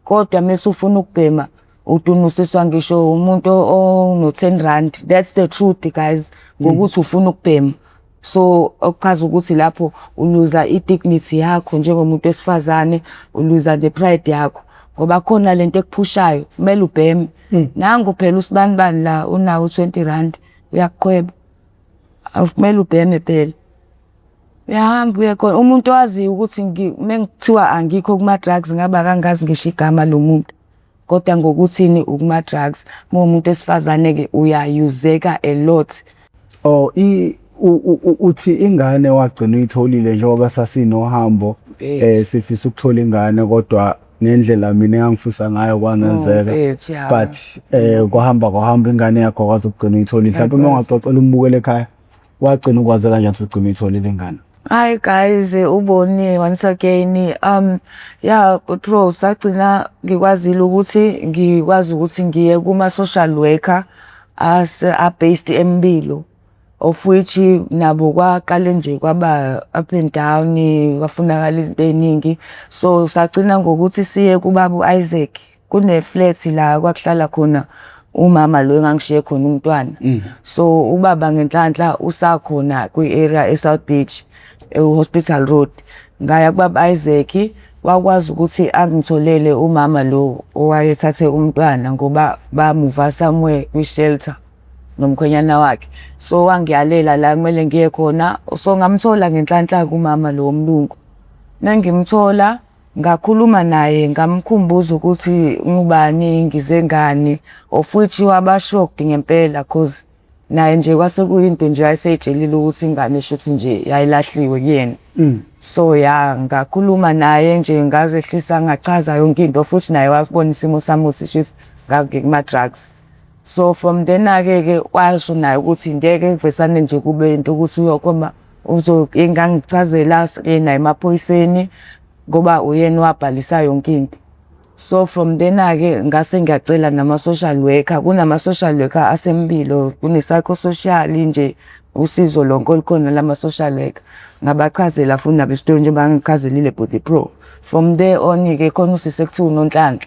Kodwa mase ufuna ukubhema, udunusiswa ngisho umuntu ono-R10. That's the truth, guys, ngokuthi ufuna ukubhema. So okuchaza ukuthi lapho uluza i-dignity yakho njengomuntu wesifazane, uluza the pride yakho, ngoba khona lento ekuphushayo, kumele ubheme. Nangu phela usibanibani la unawo R20, uyakuqhweba, akumele ubheme phela. Uyahamba uye khona umuntu owaziyo ukuthi mengithiwa angikho kuma-drugs, ngaba kangazi ngisho igama lomuntu, kodwa ngokuthini ukuma-drugs. Uma umuntu wesifazane-ke, uyayuzeka a lot. Oh, i uthi ingane wagcina uyitholile njengoba sasinohambo, sifisa ukuthola ingane, kodwa ngendlela mina engangifisa ngayo kwangenzeka. Mfethu, ya. But kwahamba kwahamba, ingane yakho wakwazi ukugcina uyitholile. Mhlawumbe uma ungaxoxela umbukele ekhaya, wagcina ukwazi kanjani ukuthi ugcine uyitholile ingane? Hi guys, uboni once again. Yeah, bro, sagcina ngikwazile ukuthi ngikwazi ukuthi ngiye kuma social worker as a based eMbilo, of which nabo kwaqale nje kwaba up and down, kwafunakala izinto eziningi. So sagcina ngokuthi siye kubaba uIsaac, kune flat la kwakuhlala khona umama lo engangishiye khona umntwana. So ubaba ngenhlanhla usakhona kwi-area eSouth Beach, e-Hospital Road. Ngaya kubaba Isaac, wakwazi ukuthi angitholele umama lo owayethathe umntwana, ngoba bamuva somewhere kwi-shelter nomkhwenyana wakhe. So wangiyalela la kumele ngiye khona. So ngamthola ngenhlanhla kumama lo womlungu. Mengimthola, ngakhuluma naye, ngamkhumbuza ukuthi ngubani, ngize ngani, of which waba shocked ngempela, 'cause naye nje kwase kuyinto nje ayeseyitshelile ukuthi ingane shuthi nje yayilahliwe kuyena. So ya, ngakhuluma naye nje, ngazehlisa, ngachaza yonke into, futhi naye wasibona isimo sami ukuthi shuthi ngangikuma-drugs. So from then-ke ke washo naye ukuthi ngeke kuvesane nje kube into ukuthi uyokhomba ngangichazela naye emaphoyiseni, ngoba uyena owabhalisa yonke into. So from then-ke ngase ngiyacela nama-social worker, kunama-social worker aseMbilo, kune-psychosocial nje, usizo lonke olukhona lama-social worker. Ngabachazela futhi nabo isitori njengoba ngichazelile bhuti pro. From there on-ke khona usisi ekuthiwa uNonhlanhla,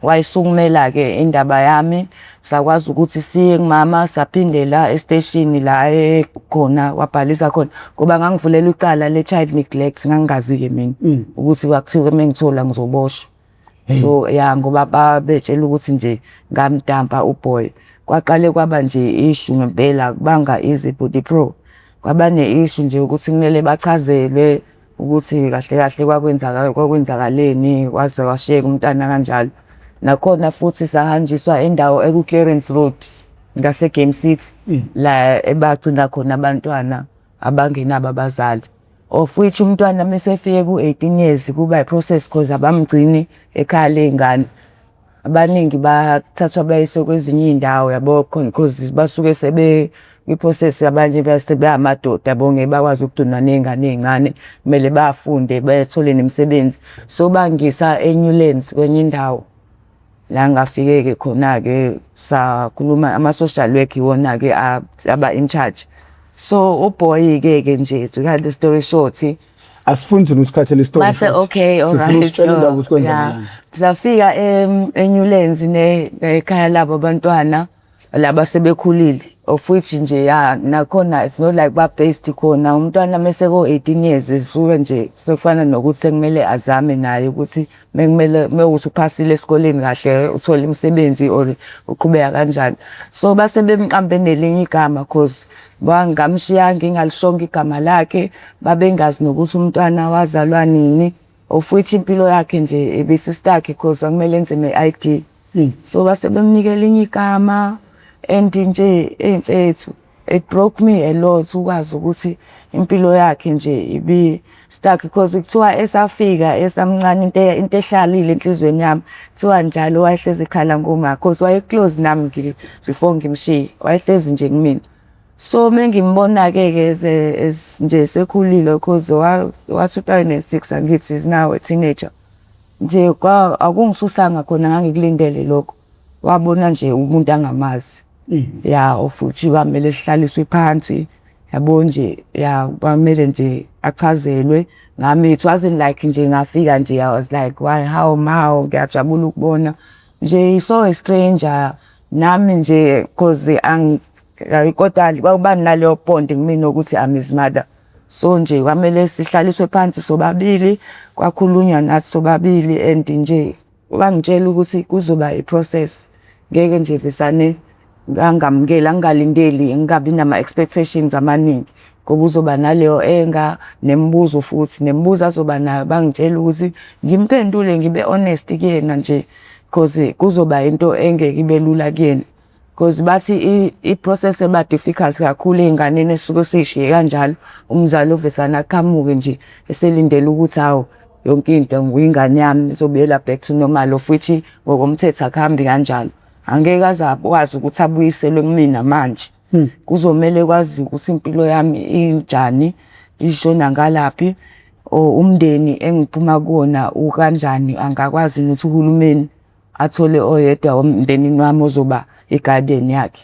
wayisukumela-ke indaba yami, sakwazi ukuthi siye kumama, saphindela esiteshini la khona wabhalisa khona, ngoba ngangivulela icala le-child neglect, ngangingazi-ke mina ukuthi kwakuthiwa mengithola ngizoboshwa. So ya, ngoba babetshela ukuthi nje ngamdampa uboy. Kwaqale kwaba nje issue ngempela, kubanga easy, bhuti pro. Kwaba ne-issue nje ukuthi kumele bachazelwe ukuthi kahle kahle kwakwenzaka kwakwenzakaleni, waze washiyeka umntana kanjalo. Nakhona futhi sahanjiswa endawo eku-Clarence Road ngase-Game City, la ebagcina khona abantwana abangenabo abazali. Of which umntwana mesefike ku-18 years kuba i-process, 'cause abamgcini ekhaya ley'ngane. Abaningi bathathwa bayiswe kwezinye iy'ndawo, yabo, khona 'cause basuke sebe kwi-process, abanye base beyamadoda, yabo, ngeke bakwazi ukugcina ney'ngane ey'ncane, kumele bafunde, bethole nemisebenzi. So bangisa e-Newlands kwenye indawo la ngafike-ke khona-ke, sakhuluma ama-social worker iwona-ke aba in charge. So uboy-ke ke nje, to cut the story short, Asifuni thina usikhathele isitori. Base okay, all Sifuna right. usitshele indaba ukuthi kwenzakalani. Safika eNewlands ne ekhaya labo abantwana laba sebekhulile, of which nje ya, nakhona it's not like ba based khona. Umntwana mase ko 18 years suke nje sekufana nokuthi sekumele azame naye ukuthi mekumele mewukuthi uphasile esikoleni kahle, uthole imisebenzi or uqhubeka kanjani. So base bemqambe nelinye igama, 'cause bangamshiya ngingalishongo igama lakhe, babengazi nokuthi umntwana wazalwa nini, of which impilo yakhe nje ibisi-stuck, 'cause kwakumele enze ne-ID. So base bemnika elinye igama, and nje ey'mfethu, it broke me a lot ukwazi ukuthi impilo yakhe nje ibi stuck, because kuthiwa esafika esamncane, into ehlalile enhliziyweni yami, kuthiwa njalo wayehlezi ekhala ngoma, 'cause waye close nami before ngimshiye, wayehlezi nje kumina. So mengimbona-ke ke as nje sekhulile, 'cause wa 2006, angithi is now a teenager nje, akungisusanga khona ngangikulindele lokho, wabona nje umuntu angamazi ya, futhi kwamele sihlaliswe phansi, yabo nje, ya, kwamele nje achazelwe. Ngami it wasn't like nje ngafika nje, I was like, "Why, how, how, ngiyajabula ukubona nje." He saw a stranger, nami nje 'cause kodwa kwakuba naleyo bond kumina ukuthi I'm his mother. So nje kwamele sihlaliswe phansi sobabili, kwakhulunywa nathi sobabili, and nje wangitshela ukuthi kuzoba i-process, ngeke nje vesane ngangamukeli, angingalindeli, ngingabi nama-expectations amaningi ngoba uzoba naleyo anger nemibuzo, futhi nemibuzo azoba nayo. Bangitshela ukuthi ngimphendule, ngibe honest kuyena nje, 'cause kuzoba into engeke ibe lula kuyena, 'cause bathi i-process eba difficult kakhulu ey'nganeni esisuke siy'shiye kanjalo, umzali ovesane aqhamuke nje eselindele ukuthi, hawu, yonke into nguyingane yami izobuyela back to normal, of which ngokomthetho akuhambi kanjalo. Angeke aze akwazi ukuthi abuyiselwe kumina manje, kuzomele kwazi ukuthi impilo yami injani, ishona ngalaphi, or umndeni engiphuma kuwona ukanjani, angakwazi ukuthi uhulumeni athole oyedwa womndenini wami ozoba i-guardian yakhe.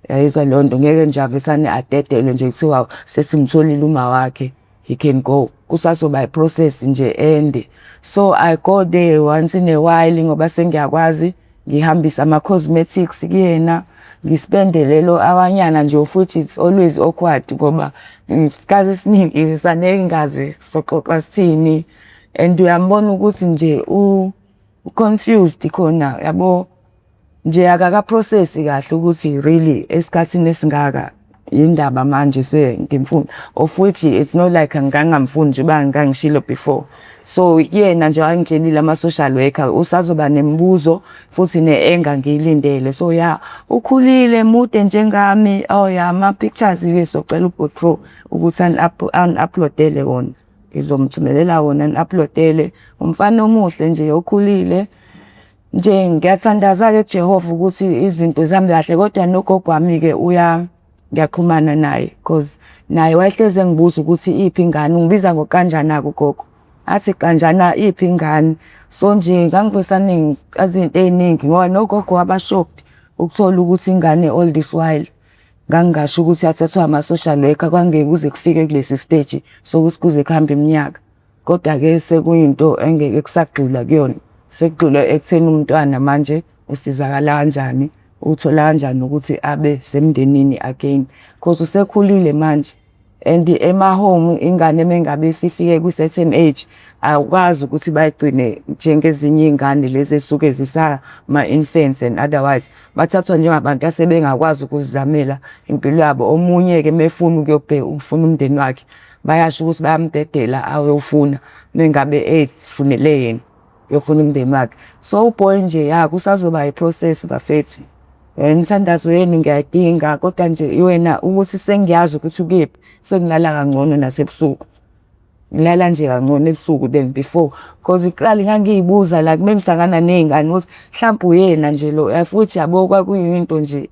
Yayizwa leyo nto, ngeke nje avesane adedelwe nje kuthiwa sesimtholile uma wakhe, he can go. Kusazoba i-process nje ende. So I go there once in a while ngoba sengiyakwazi, ngihambise ama-cosmetics kuyena, ngi-spende lelo awanyana nje, futhi it's always awkward ngoba isikhathi esiningi ngisane ngingazi soxoxa sithini, and uyambona ukuthi nje u-confused khona, yabo nje, akaka-process kahle ukuthi really esikhathini esingaka yindaba manje sengimfuna, of which it's not like ngangamfuni njengoba ngangishilo before. So kuyena nje wangitshelile ama-social worker usazoba nemibuzo futhi ne-anger ngiyilindele. So ya, ukhulile, mude njengami. Oh ya, ama-pictures-ke socela uBhut' ukuthi ani-upload-ele wona, ngizomthumelela wona ani-upload-ele. Umfana omuhle nje okhulile nje. Ngiyathandaza-ke kuJehova ukuthi izinto zihambe kahle, kodwa nogogo wami-ke uya ngiyaxhumana naye, 'cause naye wayehlezi engibuza ukuthi iphi ingane, ungibiza ngokanjani-ke ugogo, athi, "Kanjana, iphi ingane?" So nje ngangivesane ngazi izinto ey'ningi ngoba nogogo waba shocked ukuthola ukuthi ingane all this while ngangingasho ukuthi yathathwa ama-social worker, kwangeke kuze kufike kulesi stage sokuthi kuze kuhambe iminyaka. Kodwa-ke sekuyinto engeke kusagxila kuyona, sekugxilwe ekutheni umntwana manje usizakala kanjani, uthola kanjani ukuthi abe semndenini again, 'cause usekhulile manje, and ema-home ingane mengabe isifike kwi-certain age awukwazi ukuthi bayigcine njengezinye iy'ngane lezi ey'suke zisama-infants and otherwise, bathathwa njengabantu asebengakwazi ukuzizamela impilo yabo. Omunye-ke mefuna ukuyobheka, ukufuna umndeni wakhe, bayasho ukuthi bayamdedela ayofuna mengabe ey'funele yena, uyofuna umndeni wakhe. So u-boy nje, ya, kusazoba i-process bafethu. Imithandazo yenu ngiyayidinga, kodwa nje wena ukuthi sengiyazi ukuthi ukephi, sengilala kangcono nasebusuku. Ngilala nje kangcono ebusuku than before, 'cause kuqala ngangiy'buza like mengihlangana ney'ngane ukuthi mhlampe uyena nje lo, futhi yabo kwakuyinto nje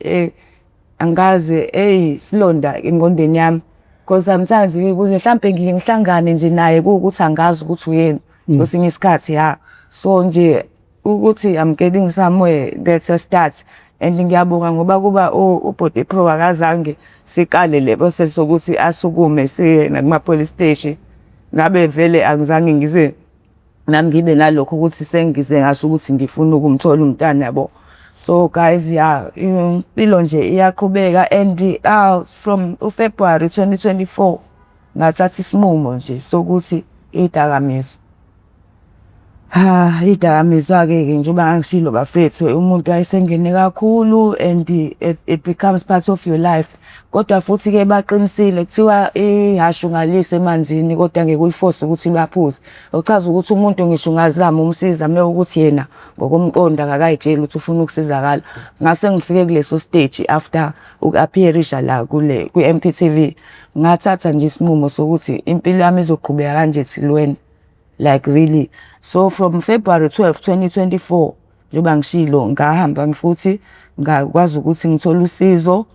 angikaze eyisilonda engqondweni yami, 'cause sometimes ngiy'buze mhlampe ngike ngihlangane nje naye kuwukuthi angazi ukuthi uyena kwesinye isikhathi, ya. So nje ukuthi I'm getting somewhere, that's a start, and ngiyabonga ngoba kuba ubhuti Pro akazange siqale le process sokuthi asukume siye nakuma-police station, ngabe vele angizange ngize nami ngibe nalokho ukuthi sengize ngasho ukuthi ngifuna ukumthola umntwana, yabo. So guys, ya, impilo nje iyaqhubeka, and from uFebruary 2024 ngathatha isinqumo nje sokuthi iy'dakamizwa. Ha, iy'dakamizwa-ke ke njengoba ngangishilo bafethu, umuntu wayesengene kakhulu and it becomes part of your life. Kodwa futhi-ke baqinisile, kuthiwa ihhashi ungaliyisa emanzini kodwa ngeke uli-force ukuthi lwaphuze. Okuchaza ukuthi umuntu ngisho ungazama umsiza mewukuthi yena ngokomqondo akakay'tsheli ukuthi ufuna ukusizakala. Ngase ngifike kuleso stage after uku-appear-isha la kule kwi-M_P_T_V, ngathatha nje isinqumo sokuthi impilo yami izoqhubeka kanje till when, like really. So from February 12 2024, njengoba ngishilo, ngahamba futhi ngakwazi ukuthi ngithole usizo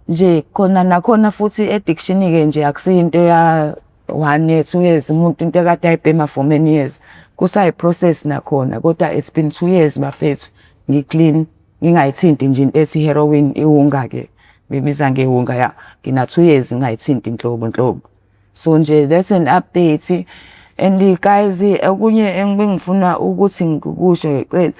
nje khona nakhona. Futhi i-addiction-ke nje akusiyo into ya one year, 2 years, umuntu into ekade ayibhema for many years, kusayi-process nakhona, kodwa it's been 2 years bafethu ngi-clean, ngingayithinti nje into ethi heroin, iwunga-ke bebiza ngewunga, ya, ngina 2 years ngingayithinti nhlobo nhlobo. So nje that's an update. And guys, okunye engibengifuna ukuthi ngikusho, ngicela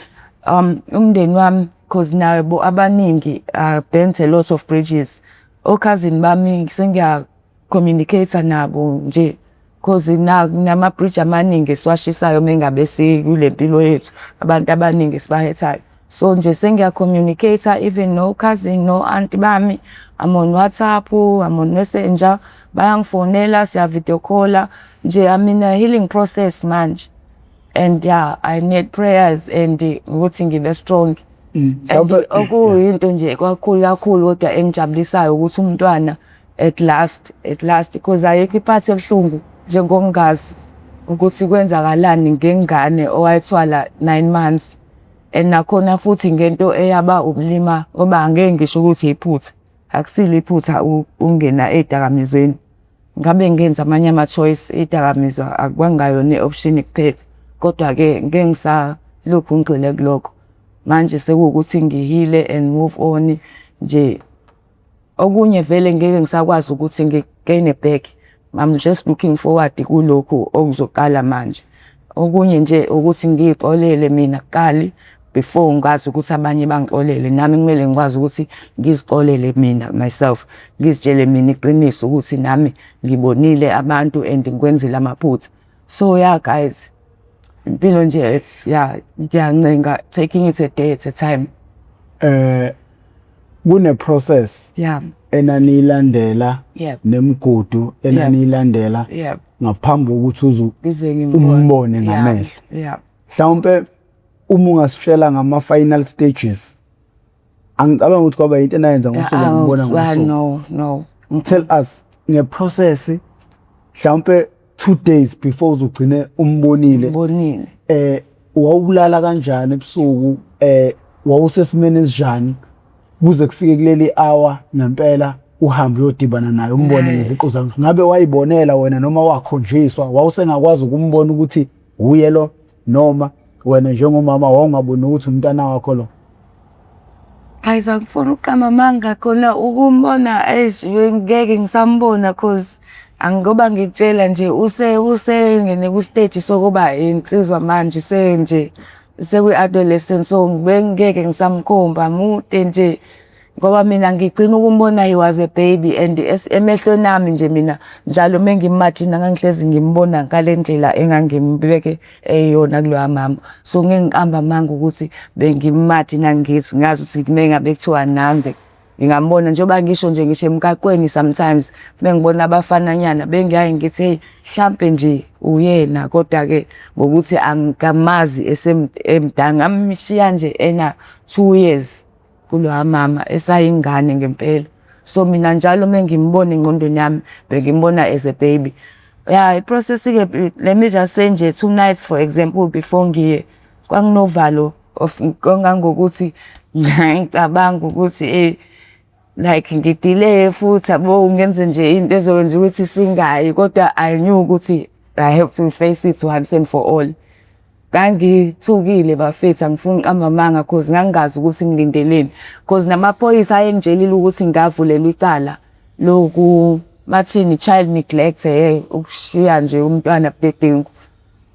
umndeni wami, cause nabo abaningi burnt a lot of bridges. O-cousin bami sengiya communicate nabo nje, cause nama bridge amaningi esiwashisayo mengabe sikule mpilo yethu, abantu abaningi esibahethayo. So nje sengiya communicate even no cousin, no auntie bami. I'm on WhatsApp, I'm on Messenger, bayangifonela, siya video call nje. I'm in a healing process manje and yeah, I need prayers and ukuthi ngibe strong. And okuyinto nje kakhulu kakhulu kodwa engijabulisayo ukuthi umntwana at last, at last, because ayikho iphathi ebuhlungu njengokungazi ukuthi kwenzakalani ngengane owayethwala 9 months, and nakhona futhi ngento eyaba ubulima, ngoba angeke ngisho ukuthi iphutha, akusilo iphutha ukungena ey'dakamizweni. Ngabe ngenza amanye ama-choice, iy'dakamizwa akwangayona i-option kuphela, kodwa-ke ngeke ngisalokhu ngigxile kulokho. Manje sekuwukuthi ngi-heal-e and move on nje. Okunye vele ngeke ngisakwazi ukuthi ngi-gain back. I'm just looking forward kulokhu okuzoqala manje. Okunye nje ukuthi ngiy'xolele mina kuqali before ngikwazi ukuthi abanye bangixolele. Nami kumele ngikwazi ukuthi ngizixolele mina myself, ngizitshele mina iqiniso ukuthi nami ngibonile abantu and ngikwenzile amaphutha. So yeah guys, impilo nje, it's, yeah, ngiyancenga, taking it a day at a time. Kune process enaniyilandela nemigudu enaniyilandela ngaphambi kokuthi uze ngize ngimbone umbone ngamehlo. Mhlawumbe uma ungasitshela ngama final stages. Angicabanga ukuthi kwaba into enayenza ngosuku ngibona ngosuku. No. Tell us ngeprocess, mhlawumbe 2 days before uzugcine umbonile. Mbonile. Wawulala kanjani ebusuku, wawusesimeni esinjani kuze kufike kuleli hour ngempela uhambe uyodibana naye, umbone ngeziqu zakho? Ngabe wayibonela wena noma wakhonjiswa? Wawusengakwazi ukumbona ukuthi uye lo, noma wena njengomama wawungaboni ukuthi umntana wakho lo? Guys, angifuni ukuqamba amanga. Khona ukumbona, eish, ngeke ngisambona, cause angoba ngikutshela nje usengene ku-stage sokuba insizwa manje, senje sekwi-adolescent, so bengeke ngisamkhomba mude nje, ngoba mina ngigcina ukumbona he was a baby, and emehlweni ami nje mina njalo mengimagine ngangihlezi ngimbona ngale ndlela engangimbeke eyona kuloya mama. So ngeke ngiqamba amanga ukuthi bengimagine ngithi ngazi ukuthi mengabe kuthiwa nambe ngingambona. Njengoba ngisho nje, ngisho emgaqweni sometimes mengibona abafananyana bengiyaye ngithi, "Hey, mhlampe nje uyena," kodwa-ke ngokuthi angikamazi emdala, ngamshiya nje ena 2 years kuloya mama, esayingane ngempela. So mina njalo mengimbona engqondweni yami bengimbona as a baby. Yeah, i-process-ke, let me just say nje 2 nights, for example, before ngiye, kwakunovalo of kangangokuthi ngicabanga ukuthi like ngi-delay futhi, yabo, ngenze nje into ezokwenza ukuthi singayi, kodwa I knew ukuthi I have to face it once and for all. Ngangithukile bafethu, angifuni ukuqamba amanga, cause ngangingazi ukuthi ngilindeleni, cause namaphoyisa ayengitshelile ukuthi ngavulelwa icala loku, bathini, child neglect, ukushiya nje umntwana budedengu,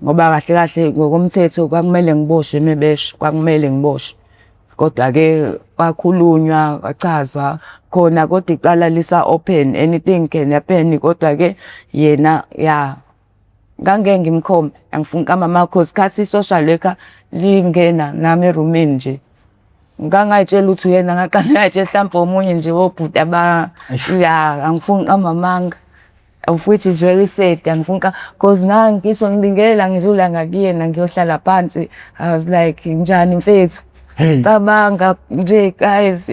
ngoba kahle kahle ngokomthetho kwakumele ngiboshwe mebesho, kwakumele ngiboshwe. Kodwa-ke kwakhulunywa, kwachazwa khona, kodwa icala lisa-open, anything can happen. Kodwa-ke yena ya, ngangeke ngimkhombe, angifuni ukuqamba amanga, cause khathi i-social worker lingena nami erumini nje, ngangay'tshela ukuthi uyena, ngaqala ngay'tshela hlampe omunye nje wobhuti aba, ya, angifuni ukuqamba amanga, of which is very sad. Angifuni, cause ngangisho ngilingela ngidlula ngakuyena ngiyohlala phansi, I was like, "Njani mfethu?" Hey. Cabanga nje guys,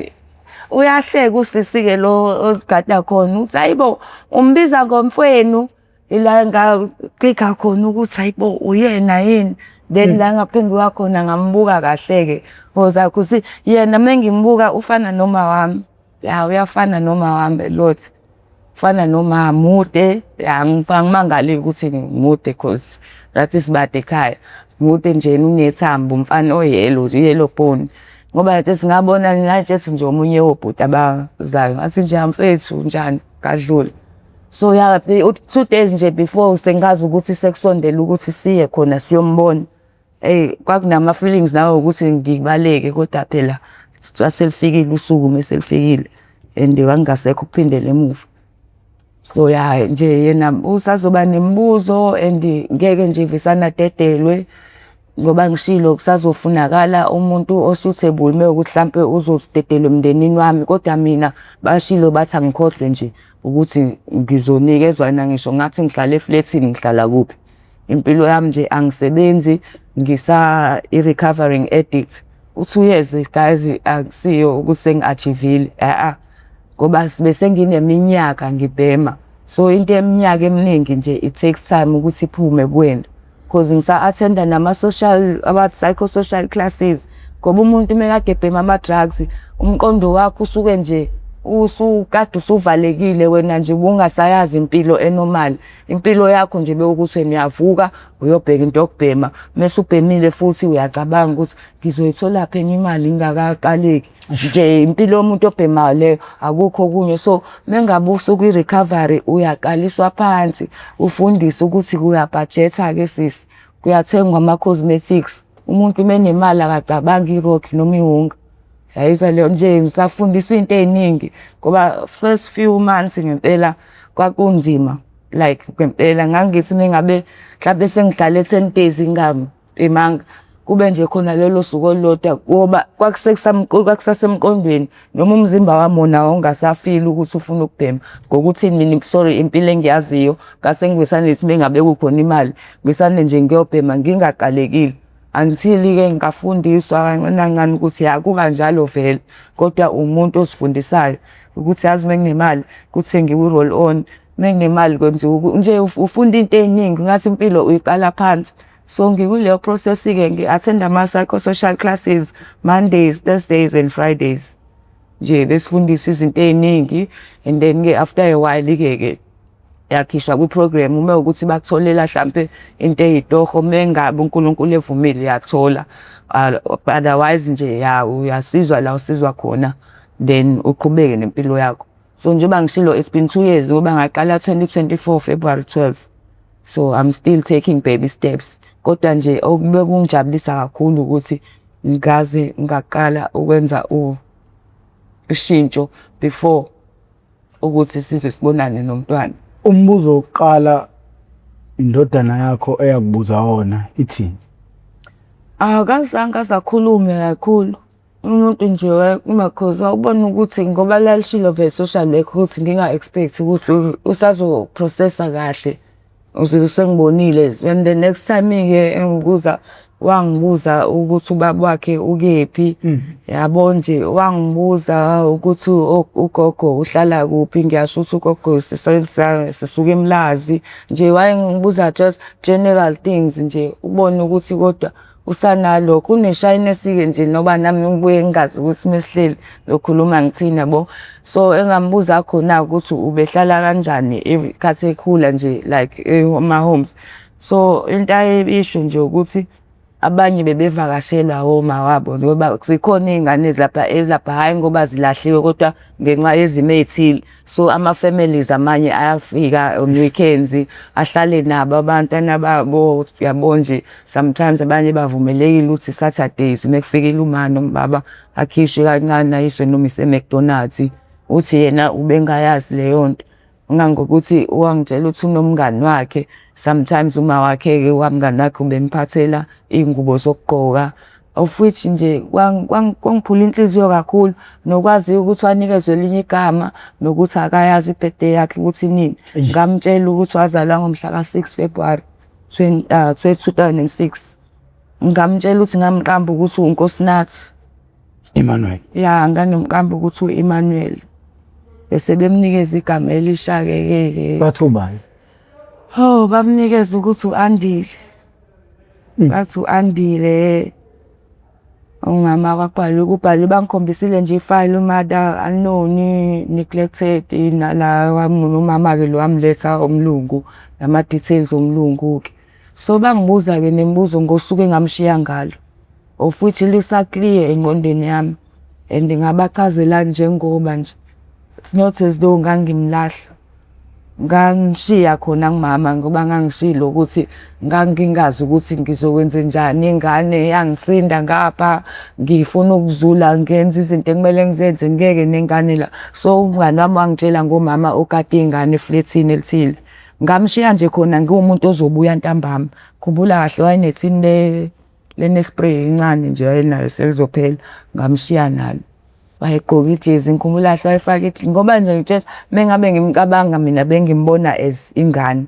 uyahleka usisi-ke lo ogada khona, uthi, "Hayibo, umbiza ngomfwenu." Ila ngaklikha khona ukuthi hayibo, uyena yini? Then la ngaphenduka khona ngambuka kahle-ke, cause I could see yena mengimbuka ufana noma wami. Ya, uyafana noma wami a lot. Ufana noma mude, ya, angimangali ukuthi mude, cause nathi sibade ekhaya. Mude nje, unethambo, umfana o-yellow, yellow bone. Ngoba nje singabona ngathi nje omunye wobhuti abazayo. Ngathi nje, "Mfethu, njani?" Ngadlula. So ya, 2 days nje before sengazi ukuthi sekusondela ukuthi siye khona siyombona. Eyi, kwakunama feelings nawe ukuthi ngibaleke, kodwa phela saselifikile usuku meselifikile and wangasekho ukuphindela emuva. So ya nje, yena usazoba nemibuzo and ngeke nje visana dedelwe ngoba ngishilo kusazofunakala umuntu o-suitable mewukuthi mhlampe uzodedelwa emndenini wami, kodwa mina bashilo bathi angikhohlwe nje ukuthi ngizonikezwa yena, ngisho ngathi ngihlala eflethini, ngihlala kuphi. Impilo yami nje, angisebenzi, ngisa i-recovering addict. U-2 years, guys, akusiyo ukuthi sengi-achieve-ile, a-a, ngoba bese ngineminyaka ngibhema. So into eminyaka eminingi nje, it takes time ukuthi iphume kuwena, cause ngisa-attenda nama-social, ama-psychosocial classes, ngoba umuntu mekade ebhema ama-drugs, umqondo wakho usuke nje usukade usuvalekile. Wena nje ubungasayazi impilo e-normal. Impilo yakho nje bewukuthi wena uyavuka uyobheka into yokubhema, mese ubhemile futhi uyacabanga ukuthi ngizoyitholaphi enye imali ngingakaqaleki nje. Impilo yomuntu obhemayo leyo, akukho okunye. So mengabe usukwi-recovery, uyaqaliswa phansi, ufundiswe ukuthi kuyabhajetha-ke sisi, kuyathengwa ama-cosmetics, umuntu menemali akacabangi i-rock noma iwunga, yayizwa leyo nje. Ngisafundiswa into ey'ningi ngoba first few months ngempela kwakunzima, like ngempela ngangithi mengabe mhlampe sengihlale 10 days ngingabhemanga, kube nje khona lolo suku olulodwa, ngoba kwakusasemqondweni noma umzimba wami wona wawungasafili ukuthi ufuna ukubhema. Ngokuthi mina, sorry, impilo engiyaziyo ngase ngivisane nithi mengabe kukhona imali ngisane nje ngiyobhema ngingaqalekile, until-ke ngafundiswa kancane kancane ukuthi ya, kuba njalo vele, kodwa umuntu ozifundisayo ukuthi yazi menginemali kuthengiwe i-roll on, menginemali kwenziwa nje, ufunda into ey'ningi, ngathi impilo uyiqala phansi. So ngikuleyo process-ke, ngi-attend ama-psychosocial classes Mondays, Thursdays and Fridays nje, besifundisa izinto ey'ningi. And then-ke after a while-ke ke yakhishwa kwi-program uma ukuthi bakutholela hlampe into eyitoho, mengabe uNkulunkulu evumile uyathola, otherwise nje ya, uyasizwa la usizwa khona, then uqhubeke nempilo yakho. So njengoba ngishilo, it's been 2 years ngoba ngaqala 2024 February 12, so I'm still taking baby steps. Kodwa nje okube kungijabulisa kakhulu ukuthi ngaze ngaqala ukwenza ushintsho before ukuthi size sibonane nomntwana. Umbuzo wokuqala indodana yakho eyakubuza wona ithini? Akazange aze akhulume kakhulu. Umuntu nje because wawubona ukuthi ngoba lalishilo vele social worker ukuthi nginga-expect ukuthi usazo-process-a kahle. Uze sengibonile and the next time-ke engibuza, wangibuza ukuthi ubaba wakhe ukephi, yabo nje, wangibuza ukuthi ugogo uhlala kuphi, ngiyasho ukuthi ugogo sisuka eMlazi nje. Wayengibuza just general things nje, ubone ukuthi kodwa usanalokho une-shyness-ke nje, noba nami ngibuye ngingazi ukuthi mesihleli lokhuluma ngithini, yabo. So engambuza khona ukuthi ubehlala kanjani ikhathi ekhula nje, like ema-homes. So into ayebisho nje ukuthi abanye bebevakashelwa oma wabo, ngoba zikhona iy'ngane lapha ezilapha, hhayi ngoba zilahliwe, kodwa ngenxa yezimo ey'thile. So ama-families amanye ayafika on weekends ahlale nabo abantwana babo, yabo nje. Sometimes abanye bavumelekile ukuthi Saturdays mekufikile uma noma akhishwe kancane ayiswe noma ise-McDonald's. Uthi yena ubengayazi leyo nto. Ngangokuthi wangitshela ukuthi unomngani wakhe, sometimes uma wakhe-ke wamngani wakhe ubemphathela iy'ngubo zokugqoka, of which nje kwangiphula inhliziyo kakhulu, nokwazi ukuthi wanikezwa elinye igama nokuthi akayazi i-birthday yakhe ukuthi inini. Ngamtshela ukuthi wazalwa ngomhla ka-6 February 2006. Ngamtshela ukuthi ngamqamba ukuthi uNkosinathi. Emmanuel. Ya, ngangimqamba ukuthi u-Emmanuel. Bese bemnikeza igama elisha-ke ke. Bathi ubani? Oh, bamnikeza ukuthi u-Andile. Bathi u-Andile. Umama kwabhalwa kubhalwe, bangikhombisile nje ifayili, u-mother unknown, neglected, nala nomama-ke lo wamletha umlungu, nama-details omlungu-ke. So bangibuza-ke nemibuzo ngosuku engamshiya ngalo, of which lisa-clear engqondweni yami and ngabachazela njengoba nje it's not as though ngangimlahla. Ngangishiya khona kumama ngoba ngangishilo ukuthi ngangingazi ukuthi ngizokwenzenjani, ingane yangisinda ngapha, ngifuna ukuzula ngenza izinto ekumele ngizenze ngiyeke nengane la. So umngani wami wangitshela ngomama ogada iy'ngane eflethini elithile. Ngamshiya nje khona ngiwumuntu ozobuya ntambama. Khumbula kahle wayenethini le-Nespray encane nje ayenayo selizophela, ngamshiya nalo. Wayegqoke ijezi ngikhumbula kahle wayefake ngoba nje ngitshela mengabe ngimcabanga mina bengimbona as ingane.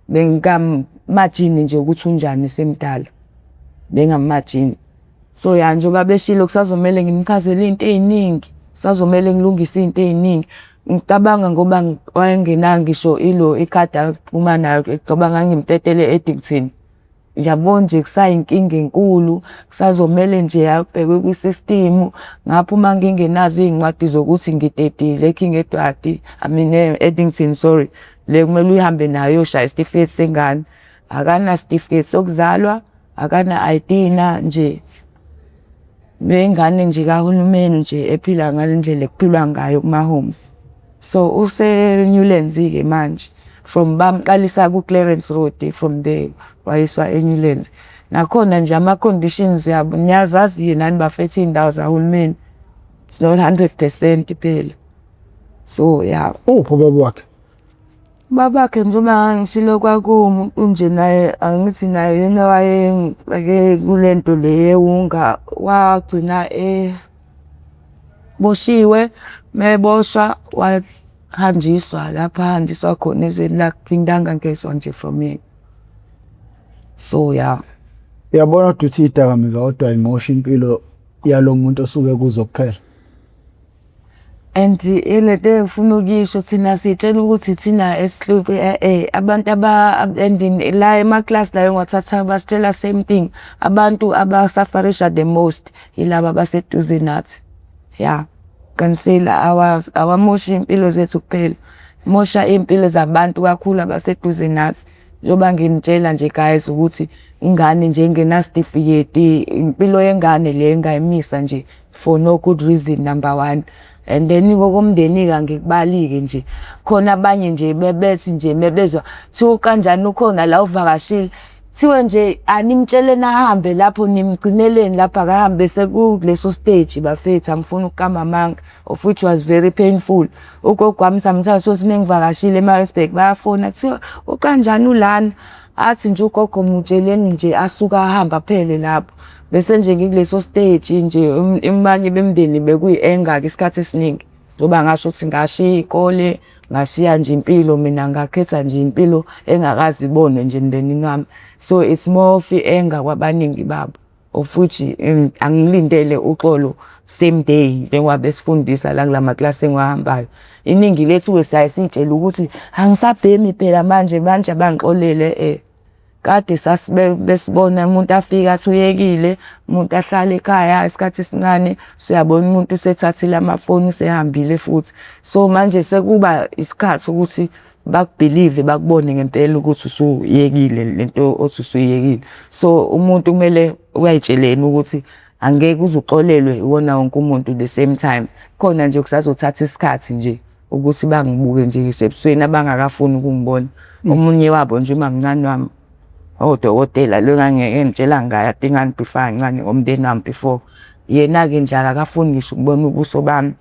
Bengingamajini nje ukuthi unjani esemdala, bengamajini. So ya njengoba beshilo kusazomele ngimchazele iy'nto ey'ningi, kusazomele ngilungise iy'nto ey'ningi. Ngicabanga ngoba wayengenayo ngisho ilo ikhadi aphuma nayo ngoba ngangimtetela e-Addington. Yabo nje kusayinkinga enkulu, kusazomele nje abhekwe kwi-system. Ngaphuma ngingenazo iy'ncwadi zokuthi ngitetile e-King Edward, I mean e-Addington sorry. Le kumele uhambe nayo uyoshaya isitifiketi sengane. Akanasitifiketi sokuzalwa, akana-I_D na nje. Nengane nje kahulumeni nje ephila ngale ndlela ekuphilwa ngayo kuma-homes. So use-Newlands-ke manje from bamqalisa ku-Clarence Road from there wayiswa e-Newlands. Nakhona nje ama-conditions yabo niyazazi-ke nani bafethu iy'ndawo zahulumeni. It's not 100% phela. So yeah. Uphi ubaba wakhe? Babakhe njengoba ngishilo kwakuwumuntu nje naye angithi naye yena wayengifake kule nto le yewunga wagcina eboshiwe, meboshwa wahanjiswa lapha ahanjiswa khona ezweni lakhe phindanga ngezwa nje from yena. So yeah. Uyabona kodwa ukuthi iy'dakamizwa kodwa imosha impilo yalo muntu osuke kuzo kuphela. And ilento engifuna ukuyisho thina siy'tshela ukuthi thina esihluphe abantu and la emaklasi la engiwathathayo basitshela same thing. Abantu abasafarisha the most yilaba abaseduze nathi. Ya, qinisile awamoshi iy'mpilo zethu kuphela, mosha iy'mpilo zabantu kakhulu abaseduze nathi. Njengoba nginitshela nje guys ukuthi ingane nje engenasitifiketi, impilo yengane le engayimisa nje for no good reason number one. And then kokomndeni-ke angikubali-ke nje. Khona abanye nje bebethi nje mebezwa kuthiwa ukanjani ukhona la uvakashile, kuthiwe nje animtsheleni ahambe lapho nimgcineleni lapho akahambe sekukuleso stage bafethu angifuni ukuqamba amanga of which was very painful. Ugogo wami sometimes uthi mengivakashile eMaritzburg bayafona kuthiwa ukanjani ulana, athi nje ugogo mutsheleni nje asuke ahambe aphele lapho. Bese nje ngikuleso stage nje abanye bemndeni bekuyi-anger-ke isikhathi esiningi. Njengoba ngasho ukuthi ngashiya iy'kole, ngashiya nje impilo mina ngakhetha nje impilo engakaze ibonwe nje emndenini wami. So it's more of i-anger kwabaningi babo of which angilindele uxolo same day njengoba besifundisa la kula maklasi engiwahambayo. Iningi lethu-ke siyaye siy'tshele ukuthi angisabhemi phela manje manje abangixolele. Kade besibona umuntu afike athi uyekile, umuntu ahlale ekhaya isikhathi esincane, usuyabona umuntu usethathile amafoni usehambile futhi. So manje sekuba isikhathi ukuthi bakubhilive bakubone ngempela ukuthi usuyekile lento othi usuyekile. So umuntu kumele uyayitsheleni ukuthi angeke uze uxolelwe iwona wonke umuntu the same time. Khona nje kusazothatha isikhathi nje ukuthi bangibuke nje ngisebusweni abangakafuni ukungibona. Omunye wabo nje umamncane wami odokotela lo engangitshela ngaye ade ngangibrifa kancane ngomndeni wami before. Yena-ke nje akakafuni ngisho ukubona ubuso bami.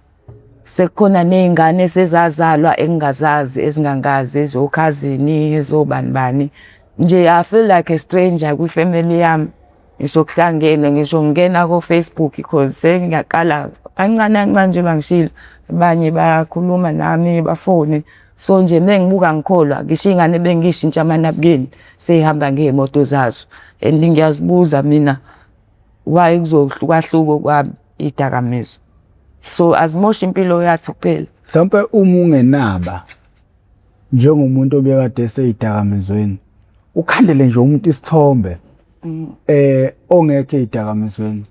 Sekukhona ney'ngane esezazalwa engingazazi ezingangazi ezokhazini ezobani bani. Nje I feel like a stranger kwifemeli yami. Ngisho kuhlangene ngisho ngingena ko-Facebook cause sengiyaqala kancane kancane njengoba ngishilo abanye bayakhuluma nami bafone. So nje mengibuka ngikholwa ngisho iy'ngane bengiy'shintsha amanabukeni sey'hamba ngey'moto zazo and ngiyazibuza mina why kuzohlukahluka okwami iy'dakamizwa. So azimoshi impilo yathi kuphela. Mhlawumpe uma ungenaba njengomuntu obekade esey'dakamizweni, ukhandele nje umuntu isithombe ongekho ey'dakamizweni.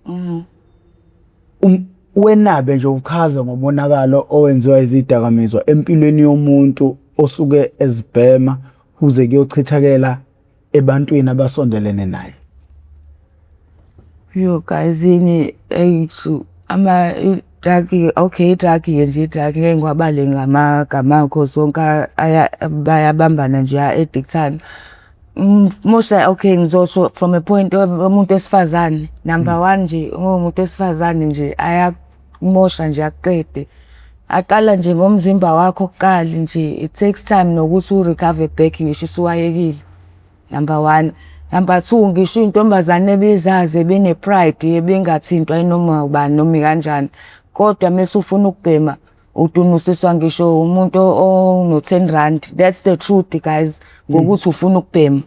Wenabe nje uchaze ngomonakalo owenziwa izidakamizwa empilweni yomuntu osuke ezibhema kuze kuyochithakela ebantwini abasondelene naye. Yo guys yini eyithu ama Drug, okay, i-drug-ke nje, i-drug ngeke ngiwabale ngamagama akho zonke, bayabambana nje, aya-addict-ana. Musa, okay, ngizosho from a point yomuntu wesifazane. Number one nje, uma uwumuntu wesifazane nje ayakumosha nje akuqede. Aqala nje ngomzimba wakho kuqala nje, it takes time nokuthi u-recover back ngisho usuwayekile. Number one. Number two, ngisho iy'ntombazane ebezazi ebene-pride, ebingathintwa yinoma ubani noma ikanjani. Kodwa mese ufuna ukubhema, udunusiswa ngisho umuntu ono-R10. That's the truth, guys, ngokuthi ufuna ukubhema.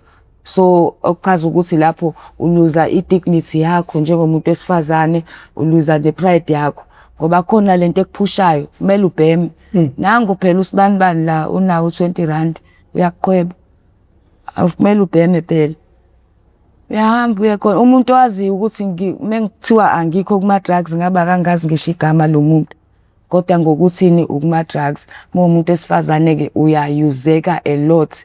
So okuchaza ukuthi lapho uluza i-dignity yakho njengomuntu wesifazane, uluza the pride yakho. Ngoba khona lento ekuphushayo, kumele ubheme. Nangu phela usibanibani la unawo u-R20, uyakuqhweba. Akumele ubheme phela. Uyahamba uye khona umuntu owaziyo ukuthi mengithiwa angikho kuma-drugs, ngabe akangazi ngisho igama lomuntu. Kodwa ngokuthini ukuma-drugs, uma uwumuntu wesifazane-ke uyayuzeka a lot,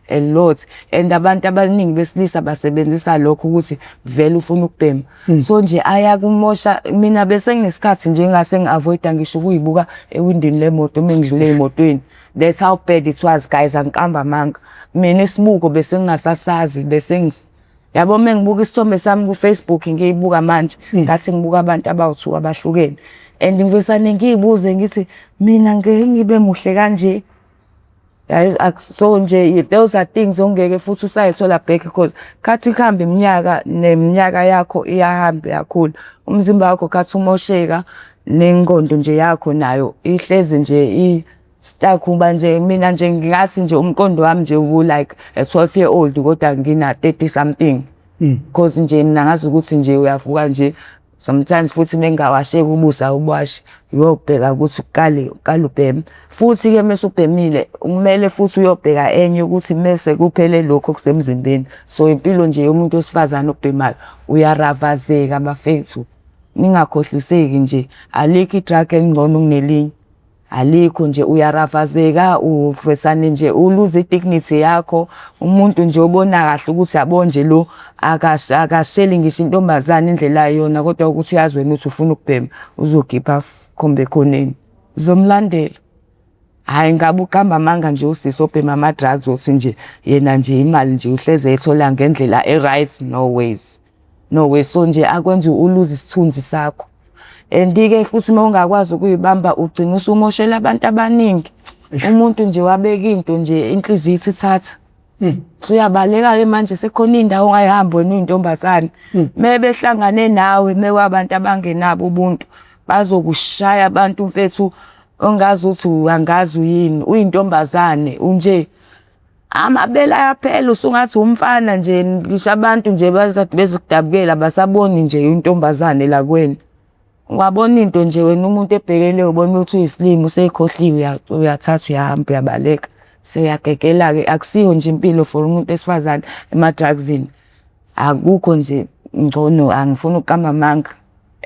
a lot, and abantu abaningi besilisa basebenzisa lokho ukuthi vele ufuna ukubhema. So nje ayakumosha. Mina bese nginesikhathi nje engase ngi-avoid-a ngisho ukuyibuka ewindini lemoto uma ngidlula ey'motweni. That's how bad it was, guys, angiqambi amanga. Mina isibuko bese ngingasasazi, bese yabo uma ngibuka isithombe sami ku-Facebook, ngiyibuka manje, ngathi ngibuka abantu abawu-two abahlukene. And ngivesane ngiy'buze ngithi, mina ngeke ngibe muhle kanje. So nje those are things ongeke futhi usayithola back, because khathi kuhamba iminyaka neminyaka yakho iyahamba, iyakhula. Umzimba wakho khathi umosheka, nengqondo nje yakho nayo ihlezi nje i-stuck. Uba nje, mina nje ngingathi nje umqondo wami nje u-like a 12 year old, kodwa ngina 30 something. Because nje mina ngazi ukuthi nje uyavuka nje sometimes, futhi mengawasheki ubuso, awubuwashi, uyobheka ukuthi uqale uqale ubheme. Futhi-ke mese ubhemile, kumele futhi uyobheka enye ukuthi mese kuphele lokhu okusemzimbeni. So impilo nje yomuntu wesifazane obhemayo, uyaravazeka bafethu. Ningakhohliseki nje, alikho i-drug elingcono kunelinye. Alikho nje, uyaravazeka, uvesane nje uluze i-dignity yakho. Umuntu nje obona kahle ukuthi yabo nje lo akasheli ngisho intombazane indlela ayiyona, kodwa ukuthi uyazi wena ukuthi ufuna ukubhema, uzokhipha khombe ekhoneni. Uzomlandela. Hhayi, ngabe uqamba amanga nje usisi obhema ama-drugs, uthi nje yena nje imali nje uhleze eyithola ngendlela e-right. No ways. No way. So nje akwenza uluze isithunzi sakho. And-ke futhi uma ungakwazi ukuyibamba, ugcina usumoshela abantu abaningi. Umuntu nje wabeka into nje, inhliziyo ithi thatha. Usuyabaleka-ke manje, sekukhona iy'ndawo ongayihamba wena uyintombazane. Mebehlangane nawe, mekwabantu abangenabo ubuntu, bazokushaya abantu mfethu, ongazi ukuthi angazi uyini, uyintombazane unje. Amabele ayaphela, usungathi umfana nje, ngisho abantu nje bazathi bezokudabukela, basaboni nje intombazane la kuwena. Ungabona into nje wena, umuntu ebhekele, ubona ukuthi uyisilima, useyikhohliwe, uyathatha, uyahamba, uyabaleka. Seyagegela-ke, akusiyo nje impilo for umuntu wesifazane ema-drugs-ini. Akukho nje ngcono, angifuni ukuqamba amanga.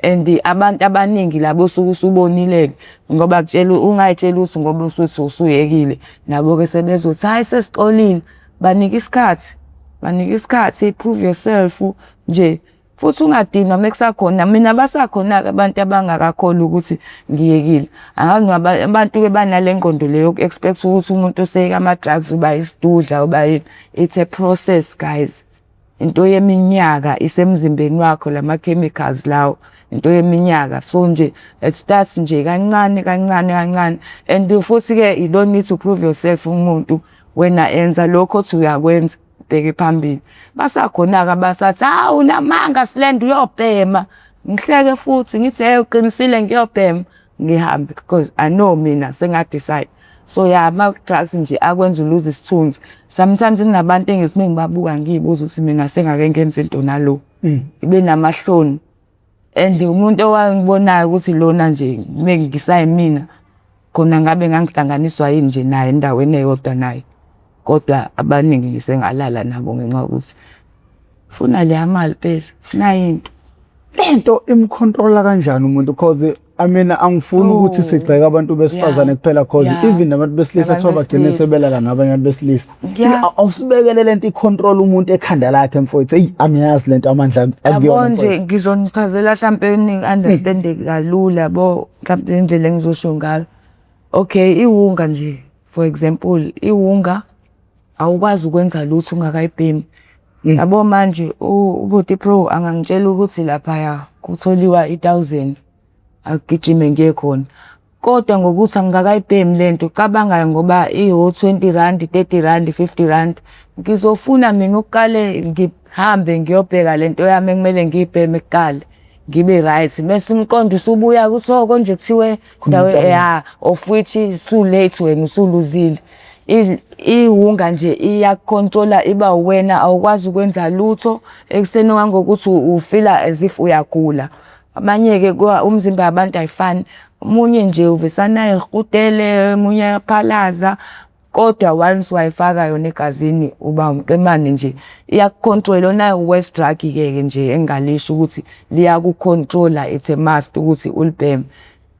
And abantu abaningi labo osuke usubonile-ke, ngoba kutshela ungay'tsheli ukuthi ngoba usuthi usuyekile, nabo-ke sebezothi hhayi, sesixolile. Banike isikhathi, banike isikhathi, prove yourself nje. Futhi ungadinwa mekusakhona. Mina basakhona-ke abantu abangakakholwa ukuthi ngiyekile. Angazi noma abantu-ke banale ngqondo le yoku-expect ukuthi umuntu oseyeke ama-drugs uba isidudla, uba yini. It's a process, guys. Into yeminyaka isemzimbeni wakho, lama-chemicals lawo, into yeminyaka. So nje it starts nje kancane kancane kancane, and futhi-ke you don't need to prove yourself umuntu. Wena enza lokho othi uyakwenza, ubheke phambili. Basakhona-ke abasathi, hawu, unamanga Slender, uyobhema. Ngihleke futhi ngithi, hey, uqinisile, ngiyobhema, ngihambe, because I know mina senga-decide. So ya, ama-drugs nje akwenza uluze isithunzi. Sometimes kunabantu engithi mengibabuka ngiy'buza ukuthi mina sengake ngenza into nalo, ngibe namahloni. And umuntu owangibonayo ukuthi lona nje mengisayimina khona, ngabe ngangihlanganiswa yini nje naye endaweni eyodwa naye. Kodwa abaningi ngisengalala nabo ngenxa yokuthi funa leya mali phela, nayi into. Lento imcontrola kanjani umuntu? Cause I mean, angifuni ukuthi sigxeke abantu besifazane kuphela, cause even nabantu besilisa Nabantu kuthiwa bagcine besilisa. sebelala nabanye abantu besilisa. Awusibekele lento i-control umuntu ekhanda lakhe, mfowethu. Eyi, angiyazi lento, amandla Yabo akuyona, nje, mfowethu. Ngizonichazela mhlampe ni-understand kalula, yabo, mhlampe indlela engizosho ngayo. Okay, iwunga nje, for example, iwunga awukwazi ukwenza lutho ungakayibhemi. Yabo, manje uButi Pro angangitshela ukuthi laphaya kutholiwa i-1000, agijime ngiye khona. Kodwa ngokuthi angikakayibhemi lento, cabanga ngoba iyo R20, R30, R50, ngizofuna mina ukuqale ngihambe ngiyobheka lento yami ekumele ngiyibheme kuqala, ngibe right, mase umqondo usubuya kuthi konje kuthiwe ndawo ya, of which su late, wena usuluzile. Iwunga nje iyakucontrola, iba wena awukwazi ukwenza lutho ekuseni, ngangokuthi ufeela as if uyagula. Abanye-ke umzimba yabantu ayifani, omunye nje uvesane ayihutele, omunye ayaphalaza, kodwa once wayifaka yona egazini uba umqemane nje, iyakucontrol. Iyona worst drug-ke ke nje engingalisho ukuthi liyakucontrola, it's a must ukuthi ulibheme.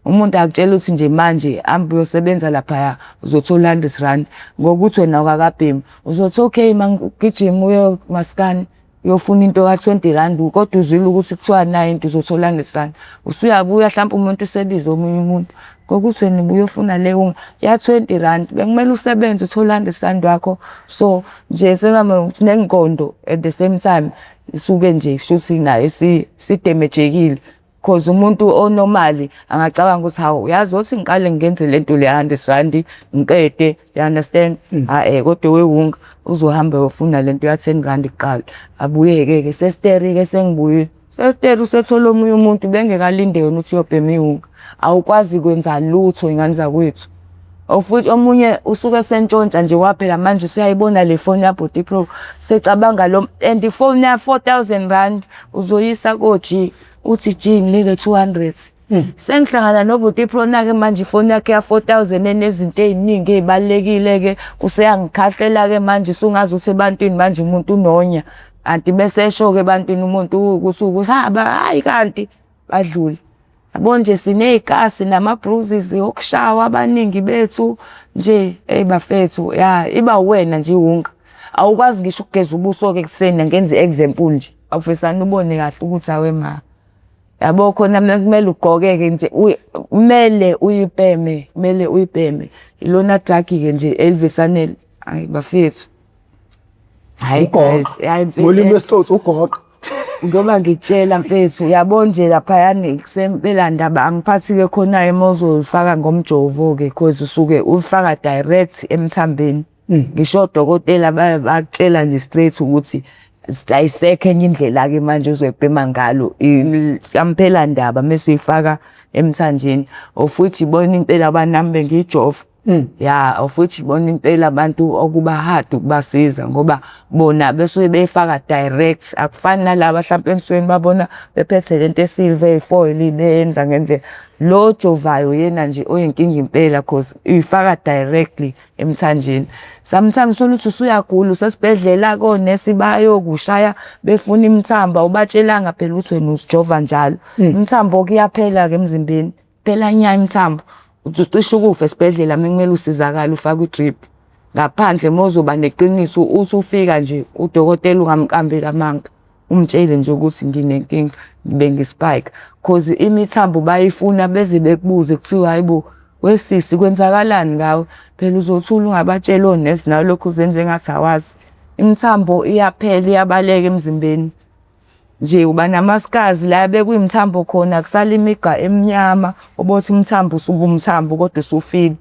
Umuntu akutshela ukuthi nje manje hamba uyosebenza laphaya, uzothola R100, ngokuthi wena awukakabhemi uzothi okay, mangigijima uye maskani uyofuna into ka-R20, kodwa uzwile ukuthi kuthiwa nayo into uzothola R100. Usuyabuya, hlampe umuntu usebiza omunye umuntu ngokuthi wena ubuyofuna leyo ya R20, bekumele usebenze uthole R100 wakho. So nje sengama ukuthi nengqondo at the same time isuke nje shuthi nayo sidamagekile, cause umuntu onormal angacabanga ukuthi hawu, uyazi othi ngiqale ngenze lento le R100 ngiqede, you understand? Ha eh, kodwa wewunga uzohamba uyofuna lento ya R10 kuqala, abuye-ke ke sesteri ke, sengibuyile sesteri, usethola omunye umuntu bengekalinde yona ukuthi uyobhema iwunga. Awukwazi kwenza lutho, ingane zakwethu. Of which omunye usuke sentshontsha nje waphela, manje usuyayibona le phone yaBhuti Pro, secabanga lo and ifoni ya R4000 uzoyisa ko-G, uthi, "G, nginike 200." Sengihlangana noBhuti Pro nake manje, ifoni yakhe ya 4000 enezinto ey'ningi ey'balulekile-ke, useyangikhahlela-ke manje, usungazi ukuthi ebantwini manje umuntu unonya anti, bese esho-ke ebantwini umuntu ukuthi haba, hayi, kanti badlule. Yabo nje, siney'kasi nama-bruises okushawa abaningi bethu nje. Eyi bafethu, ya, iba uwena nje iwunga. Awukwazi ngisho ukugeza ubuso-ke ekuseni, ngenze i-example nje, awuvesane ubone kahle ukuthi awe ma. Yabo, khona kumele ugqoke-ke nje, kumele uyibheme, kumele uyibheme. Ilona drug-ke nje elivesane, hayi bafethu. Hayi guys, hayi. Ngolimi lwesitsotsi, ugoqa. Ngoba ngikutshela mfethu, uyabo nje laphayana kusempela ndaba angiphathi-ke khona uma uzolifaka ngomjovo-ke, cause usuke ulifaka direct emthambeni. Ngisho odokotela bakutshela nje straight ukuthi ayisekho enye indlela-ke manje ozoyibhema ngalo, yampela ndaba mese uyifaka emthanjeni. Of which ibona impela nami bengiyijova. Ya, of which ibona impela abantu okuba hard ukubasiza, ngoba bona besuke beyifaka direct, akufani nalaba hlampe enisuke nibabona bephethe lento e-silver eyi-foil beyenza ngendlela. Lo ojovayo yena nje oyinkinga impela, cause uyifaka directly emthanjeni. Sometimes uthola ukuthi usuyagula, usesibhedlela, konesi bayokushaya befuna imithambo, awubatshelanga phela ukuthi wena uzijova njalo. Imithambo-ke iyaphela-ke emzimbeni, phela nya imithambo. Uthi ucishe ukufa esibhedlela mekumele usizakale ufakwe i-drip. Ngaphandle uma uzoba neqiniso, uthi ufika nje udokotela ungamqambeli amanga, umtshele nje ukuthi nginenkinga bengi-spike, cause imithambo bayifuna beze bekubuze, kuthiwa hayi bo, wesisi, kwenzakalani ngawe? Phela uzothula ungabatsheli onesi, nawe lokhu uzenze engathi awazi. Imithambo iyaphela, iyabaleka emzimbeni. Nje uba nama-scars la bekuyimithambo khona, kusala imigqa emnyama, obothi umthambo usuke umthambo kodwa usufile.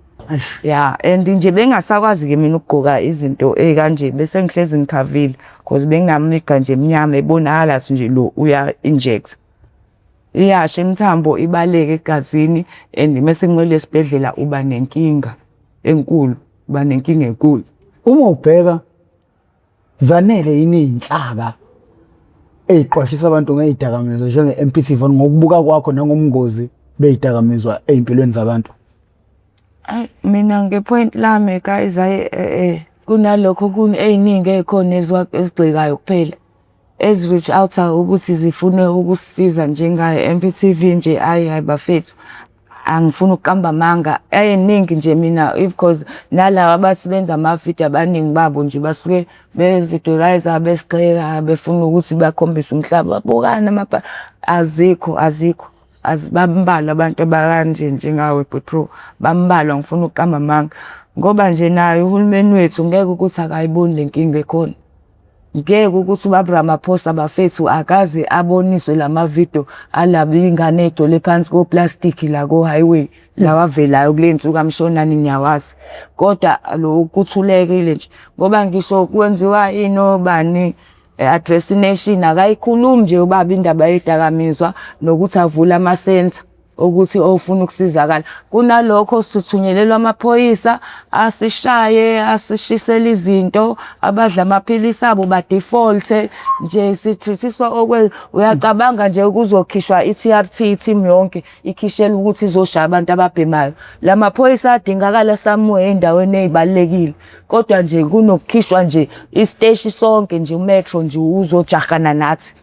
Ya, and nje bengingasakwazi-ke mina ukugqoka izinto ey'kanje, bese ngihlezi ngikhavile cause benginamigqa nje emnyama ebonakala ukuthi nje lo uya-inject. Iyasha imithambo, ibaleke egazini, and mese kumele esibhedlela, uba nenkinga enkulu, uba nenkinga enkulu. Uma ubheka, zanele yini iy'nhlaka ey'qwashisa abantu ngey'dakamizwa njenge-MPT ngokubuka kwakho nangobungozi bey'dakamizwa ey'mpilweni zabantu? Ayi, mina nge-point lami guys, hhayi, kunalokho ey'ningi ey'khona ezigxekayo kuphela. ezi-reach out ukuthi zifune ukusisiza njengayo M_P_T_V nje, ayi hayi bafethu, angifuni ukuqamba amanga, ayiningi nje mina if cause nalaba abathi benza amavidiyo abaningi babo nje basuke be-videorize besigxeka befuna ukuthi bakhombise umhlaba, bukani azikho azikho. Bambalwa abantu abakanje njengawe Bhutro, bambalwa angifuni ukuqamba amanga. Ngoba nje naye uhulumeni wethu ngeke ukuthi akayiboni le nkinga ekhona. Ngeke ukuthi ubaba Ramaphosa bafethu akaze aboniswe la mavidiyo alaba iy'ngane ey'gcwele phansi koplastiki la ko-highway lawa avelayo kule y'nsuku amshonani niyawazi. Kodwa lokhu kuthulekile nje ngoba ngisho kwenziwa ini obani address nation akayikhulumi nje ubaba indaba yedakamizwa nokuthi avule amasentha ukuthi ofuna ukusizakala. Kunalokho sithunyelelwa amaphoyisa asishaye, asishisele izinto, abadla amaphilisi abo ba-default-e nje sithuthiswa okwe. Uyacabanga nje kuzokhishwa i-T_R_T team yonke ikhishelwe ukuthi izoshaya abantu ababhemayo. La maphoyisa adingakala somewhere ey'ndaweni ey'balulekile kodwa nje kunokukhishwa nje isiteshi sonke nje u-metro nje uzojahana nathi.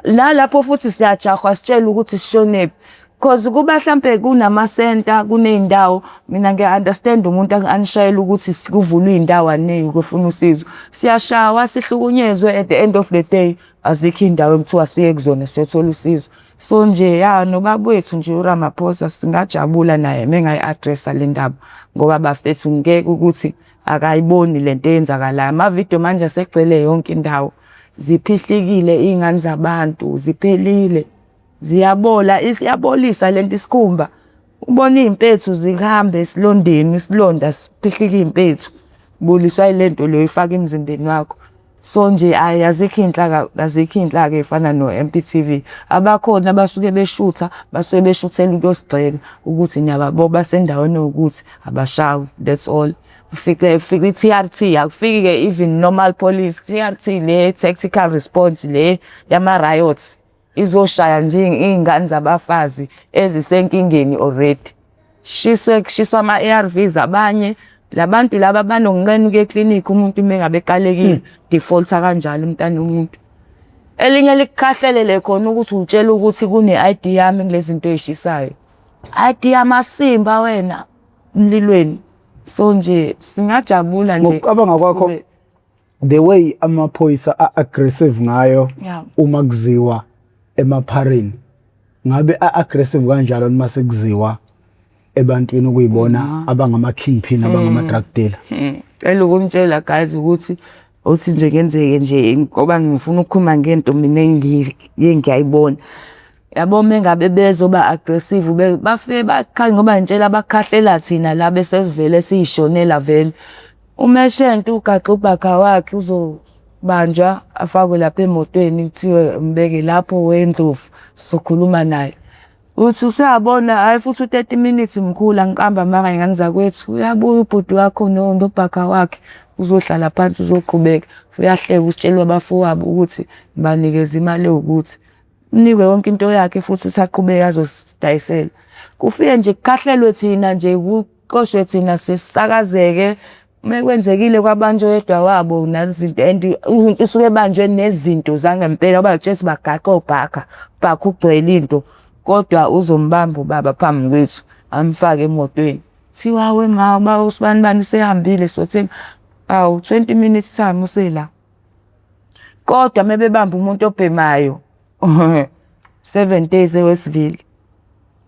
Nalapho futhi siyajahwa sitshelwe ukuthi sishonephi. Cause kuba hlampe kunamasenta kuney'ndawo mina ngiya-understand umuntu anishayele ukuthi kuvulwe iy'ndawo aniyi ukufuna usizo. Siyashawa sihlukunyezwe at the end of the day azikho iy'ndawo ekuthiwa siye kuzona siyothola usizo. So nje ya nobaba wethu nje uRamaphosa singajabula naye mengayi-address-a le ndaba ngoba bafethu ngeke ukuthi akayiboni lento eyenzakalayo. Amavidiyo manje asegcwele yonke indawo, ziphihlikile iy'ngane zabantu, ziphelile, ziyabola, isiyabolisa lento isikhumba. Ubona iy'mpethu zihamba esilondeni, isilonda siphihlika iy'mpethu, uboliswa yile nto le oyifaka emzimbeni wakho. So nje ayi azikho iy'nhlaka, azikho iy'nhlaka ey'fana no-M_P_T_V. Abakhona abasuke beshutha, basuke beshuthela ukuyosigxeka ukuthi niyababo basendaweni ewukuthi abashawi, that's all. Ufike kufika i-T_R_T, akufiki-ke even normal police, T_R_T le tactical response le yama-riots izoshaya nje iy'ngane zabafazi ezisenkingeni already. Shiswe kushiswa ama-A_R_Vs abanye, la bantu laba banokunqena ukuya eklinikhi umuntu uma ngabe eqalekile, default-a kanjalo umntana womuntu. Elinye likukhahlelele khona ukuthi utshela ukuthi kune-I_D yami kulezi zinto ey'shisayo. I_D yamasimba wena emlilweni. So nje singajabula nje. Ngokucabanga kwakho the way amaphoyisa a-aggressive ngayo uma kuziwa emaphareni, ngabe a-aggressive kanjalo noma sekuziwa ebantwini okuyibona abangama-kingpin, abangama-drug dealer? Cela ukunitshela guys ukuthi uthi nje kenzeke nje ngoba ngifuna ukukhuluma ngento mina engiyayibona. Yabo uma ngabe bezoba aggressive bafike bakha ngoba ngitshela bakhahlela thina la bese sivele siyishonela vele. Umeshente ugaxe ubhakha wakhe uzobanjwa afakwe lapha emotweni kuthiwe mbeke lapho wendlovu sizokhuluma naye. Uthi usuyabona hhayi futhi u-30 minutes mkhulu angiqambi amanga ngane zakwethu, uyabuya ubhuti wakho nobhakha wakhe uzohlala phansi uzoqhubeka. Uyahleka usitshela abafowabo ukuthi ngibanikeza imali ewukuthi. Unikwe yonke into yakhe futhi uthi aqhubeke azosidayisela. Kufike nje kukhahlelwe thina nje kuxoshwe thina sisakazeke. Uma kwenzekile kwabanjwa oyedwa wabo nazinto and usuke ebanjwe nezinto zangempela ubatshela ukuthi bagaxe obhakha, ubhakha ugcwele into kodwa uzombamba ubaba phambi kwethu amfake emotweni. Kuthiwa hawe ma uba usibanibani usehambile sothenga, awu 20 minutes time usela. Kodwa uma bebamba umuntu obhemayo 7 days eWestville.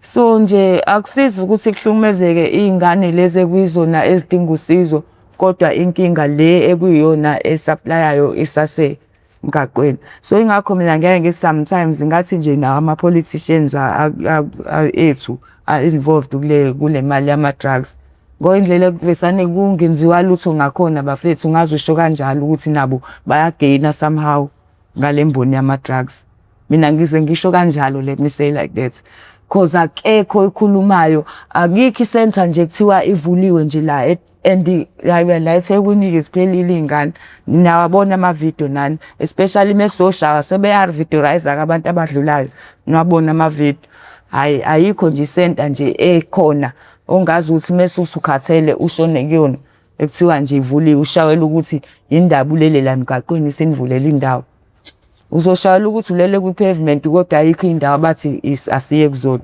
So nje akusizi ukuthi kuhlukumezeke iy'ngane lezi ekuyizona ezidinga usizo kodwa inkinga le ekuyiyona e-supply-ayo isasemgaqweni. So yingakho mina ngeke ngithi sometimes ngathi nje nawo ama-politicians ethu a-involved kule mali yama-drugs. Ngoba indlela ekuvesane kungenziwa lutho ngakhona bafethu ungaze usho kanjalo ukuthi nabo baya-gain-a somehow ngale mboni yama-drugs. Mina ngize ngisho kanjalo, let me say like that. Cause akekho oyikhulumayo, akikho isentha nje kuthiwa ivuliwe nje la and la eThekwini-ke ziphelile iy'ngane. Niyawabona amavidiyo nani, especially mesizoshaywa sebeya-videorize-ke abantu abadlulayo, niwabone amavidiyo. Hhayi ayikho nje isenta nje ekhona ongazi ukuthi mese usukhathele ushone kuyona ekuthiwa nje ivuliwe ushayelwe ukuthi yini ndaba ulele la emgaqweni senivulela indawo. Uzoshayela ukuthi ulele kwi-pavement, kodwa ayikho indawo abathi asiye kuzona.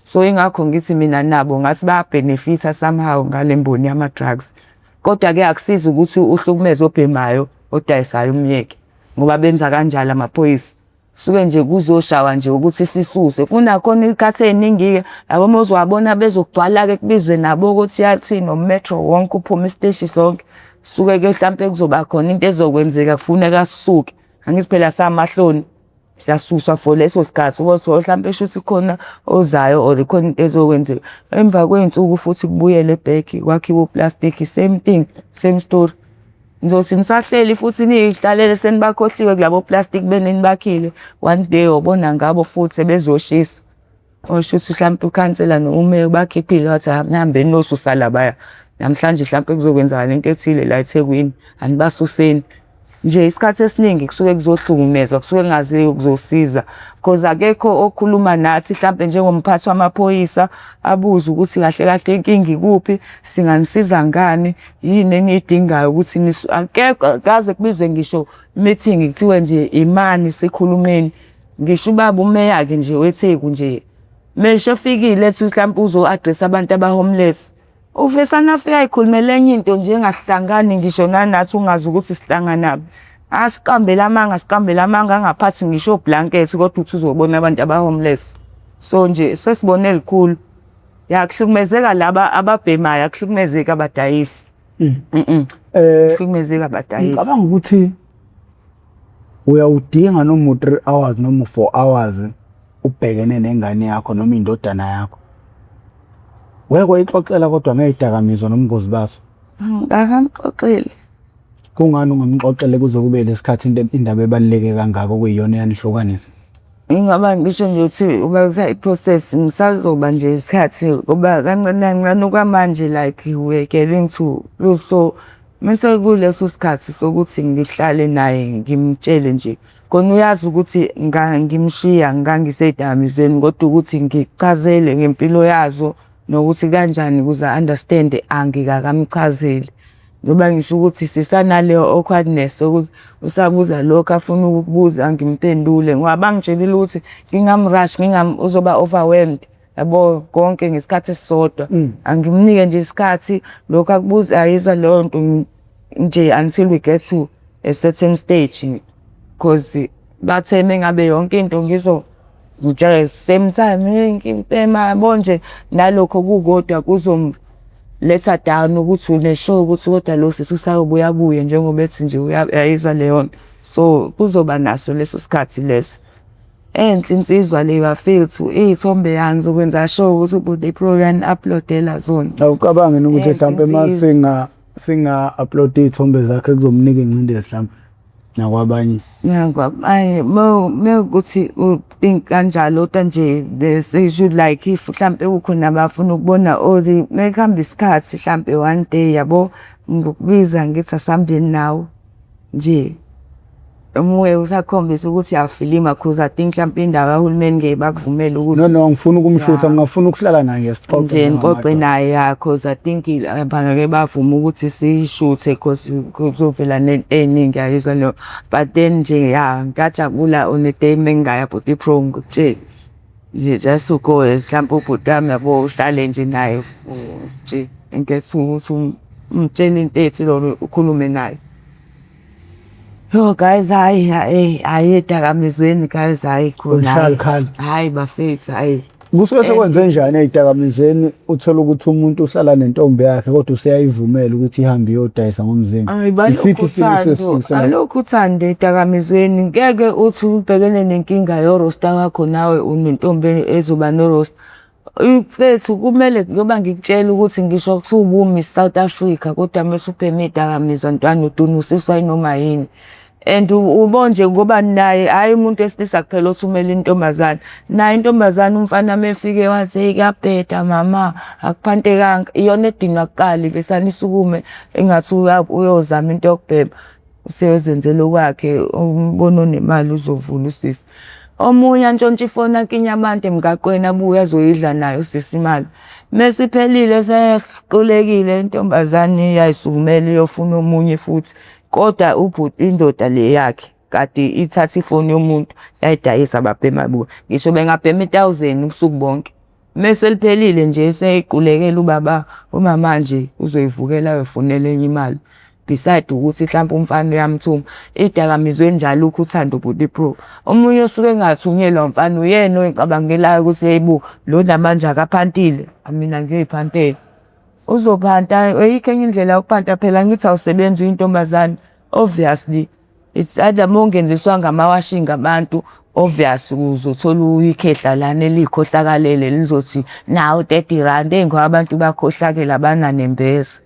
So ingakho ngithi mina nabo ngathi baya-benefit-a somehow ngale mboni yama-drugs. Kodwa-ke akusizi ukuthi uhlukumeze obhemayo, odayisayo umyeke, ngoba benza kanjalo amaphoyisa. Suke nje kuzoshawa nje ukuthi sisuse. Funa khona iy'khathi ey'ningi-ke yabo uma uzowabona bezogcwala-ke kubizwe nabo ko-T_R_T no-Metro wonke uphume isiteshi sonke. Suke-ke hlampe kuzoba khona into ezokwenzeka, kufuneka sisuke. Angithi phela samahloni, siyasuswa for leso sikhathi ukuthi hlampe shuthi khona ozayo or khona into ezokwenzeka. Emva kwey'nsuku futhi kubuyele back kwakhiwe uplastiki, same thing, same story. Nizothi nisahleli futhi niy'hlalele senibakhohliwe kulabo plastiki beninibakhile, one day ubona ngabo futhi sebezoshisa. Osho ukuthi hlampe ukhansela noma umeya ubakhiphile wathi nihambeni niyosusa labaya. Namhlanje hlampe kuzokwenzakala into ethile la eThekwini, anibasuseni. Nje isikhathi esiningi kusuke kuzohlukumezwa, kusuke kungaziwe ukuzosiza, cause akekho okhuluma nathi hlampe njengomphathi wamaphoyisa abuze ukuthi kahle kahle inkinga ikuphi, singanisiza ngani, yini eniyidingayo ukuthi akekho, akaze kubizwe ngisho meeting kuthiwe nje imani sikhulumeni. Ngisho ubaba umeya-ke nje weTheku nje, mesho efikile ethi hlampe uzo-address-a abantu aba-homeless. Uvesane afike ayikhulumele enye into nje engahlangani ngisho nanathi, ungazi ukuthi sihlanganaphi. Asiqambele amanga, asiqambele amanga, angaphathi ngisho oblanket kodwa uthi uzobona abantu aba-homeless. So nje sesibone likhulu. Ya, kuhlukumezeka laba ababhemayo, akuhlukumezeki abadayisi. Kuhlukumezeka abadayisi. Ngicabanga ukuthi uyawudinga noma u-3 hours noma u-4 hours ubhekene nengane yakho noma indodana yakho. Weke wayixoxela kodwa ngey'dakamizwa nobungozi bazo? Angikamxoxeli. Kungani ungamxoxele kuze kube lesikhathi into indaba ebaluleke kangaka okuyiyona eyanihlukanisa? Ingoba ngisho nje ukuthi uba kusayi-process, ngisazoba nje isikhathi ngoba kancane kancane okwamanje like we're getting to lose. So mese kuleso sikhathi sokuthi ngihlale naye ngimtshele nje, khona uyazi ukuthi ngimshiya ngangisey'dakamizweni, kodwa ukuthi ngikuchazele ngempilo yazo nokuthi kanjani ukuze a-understand-e angikakamchazeli. Ngoba ngisho ukuthi sisanaleyo awkwardness yokuthi usabuza lokhu afuna ukukubuza ngimphendule, ngoba bangitshelile ukuthi ngingam-rush, uzoba overwhelmed yabo konke ngesikhathi esisodwa. Angimnike nje isikhathi lokhu akubuza ayizwa leyo nto nje until we get to a certain stage, cause bathe mengabe yonke into ngizomtshela same time ngibhema yabo nje, nalokho kukodwa kuzomletha down ukuthi une-sure ukuthi kodwa lo sisi usayobuya abuye njengoba ethi nje uyayizwa leyo nto. So kuzoba naso leso sikhathi leso. Enhle insizwa le bafethu, iy'thombe yani ngizokwenza sure ukuthi ubhuti Pro uyani-upload-ela zona. Awucabangi yini ukuthi Enhle hlampe uma insizwa. singa-upload iy'thombe zakhe kuzomnika ingcindezi hlampe nakwabanye? Nakwabanye mewukuthi u-think kanjalo kodwa nje they should like if hlampe kukhona abafuna ukubona or mekuhamba isikhathi hlampe one day yabo, ngikubiza ngithi asihambeni nawe nje. Umuke usakhombisa ukuthi uyafilima cause I think hlampe indawo kahulumeni ngeke bakuvumele ukuthi No, no, angifuni ukumshutha, ngingafuna ukuhlala naye nje sixoxe nje nixoxe njengamadoda. Naye, ya, cause I think bangeke bavume ukuthi siyishuthe cause kuzovela nento ey'ningi, yayizwa leyo. But then nje ya, ngajabula on the day mengingaya bhuti Pro, ngikutshele nje, just to go as hlampe ubhuti wami yabo, uhlale nje naye nje ngethi ukuthi umtshele into ethile or ukhulume naye. Yo guys, hayi hayi hayi, edakamizweni guys, hayi khona. Ulishaya Hayi. likhali. Hayi bafethu, hayi. Kusuke sekwenze njani ey'dakamizweni uthola ukuthi umuntu uhlala nentombi yakhe kodwa useyayivumela ukuthi ihambe iyodayisa ngomzimba? Hayi, Isiphi balokhu isimo uthando, esifisana? alokhu uthando edakamizweni. Ngeke uthi ubhekene nenkinga yo-roster wakho, nawe unentombi ezoba no-roster. Mfethu, kumele ngoba ngikutshela ukuthi ngisho kuthiwa ubu-Miss South Africa, kodwa mese ubhema iy'dakamizwa ntwana udunusiswa yinoma yini. And ubo nje ngoba naye hhayi umuntu wesilisa kuphela othumela intombazane. Naye intombazane, umfana mefike wathi, "Hey, kuyabheda mama, akuphantekanga," iyona edinwa kuqala, ivesane isukume engathi uyozama into yokubhema. Useyozenzela okwakhe, umbona onemali uzovula usisi. Omunye antshontshe ifoni, akinye abantu emgaqweni, abuye azoyidla nayo usisi imali. Mese iphelile sequlekile intombazane, iyayisukumela iyofuna omunye futhi. Kodwa ubhuti indoda le yakhe. kade ithatha ifoni yomuntu yayidayisa babhema buka. Ngisho bengabhema i-1000 ubusuku bonke. Mese liphelile nje seyiqulekela ubaba, umama nje uzoyivukela ayoyifunela enye imali. Beside ukuthi hlampe umfana uyamthuma. Iy'dakamizwa enjalo uthando bhuti bro. Omunye osuke engathunyelwa umfana uyena oyicabangelayo ukuthi hey bo, lo namanje akaphantile, mina ngiyoyiphantela. Uzophanta, ayikho enye indlela yokuphanta phela ngithi awusebenzi uyintombazane. Obviously, it's either uma ungenziswanga amawashingi abantu, obvious uzothola ikhehla lana elikhohlakalele lizothi nawu R30, eyi ngoba abantu bakhohlakele abananembeza.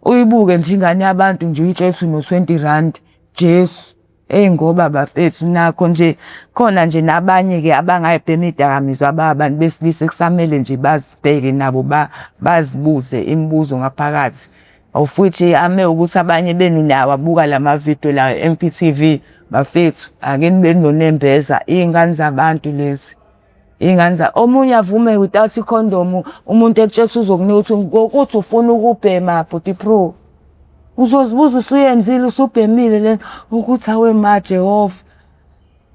Uyibuke nje ingane yabantu nje uyitshele ukuthi uno-R20, Jesu. Eyi ngoba bafethu nakho nje khona nje nabanye-ke abangayibhema iy'dakamizwa ababantu besilisa kusamele nje bazibheke nabo bazibuze imibuzo ngaphakathi. Of which ame ukuthi abanye benu niyawabuka la mavidiyo la M_P_T_V, bafethu ake nibe nonembeza, iy'ngane zabantu lezi. Iy'ngane omunye avume without ikhondomu, umuntu ekutshela ukuthi uzokunika ukuthi ngokuthi ufuna ukubhema bhuti bro. Uzozibuza usuyenzile usubhemile lento ukuthi awe ma Jehova.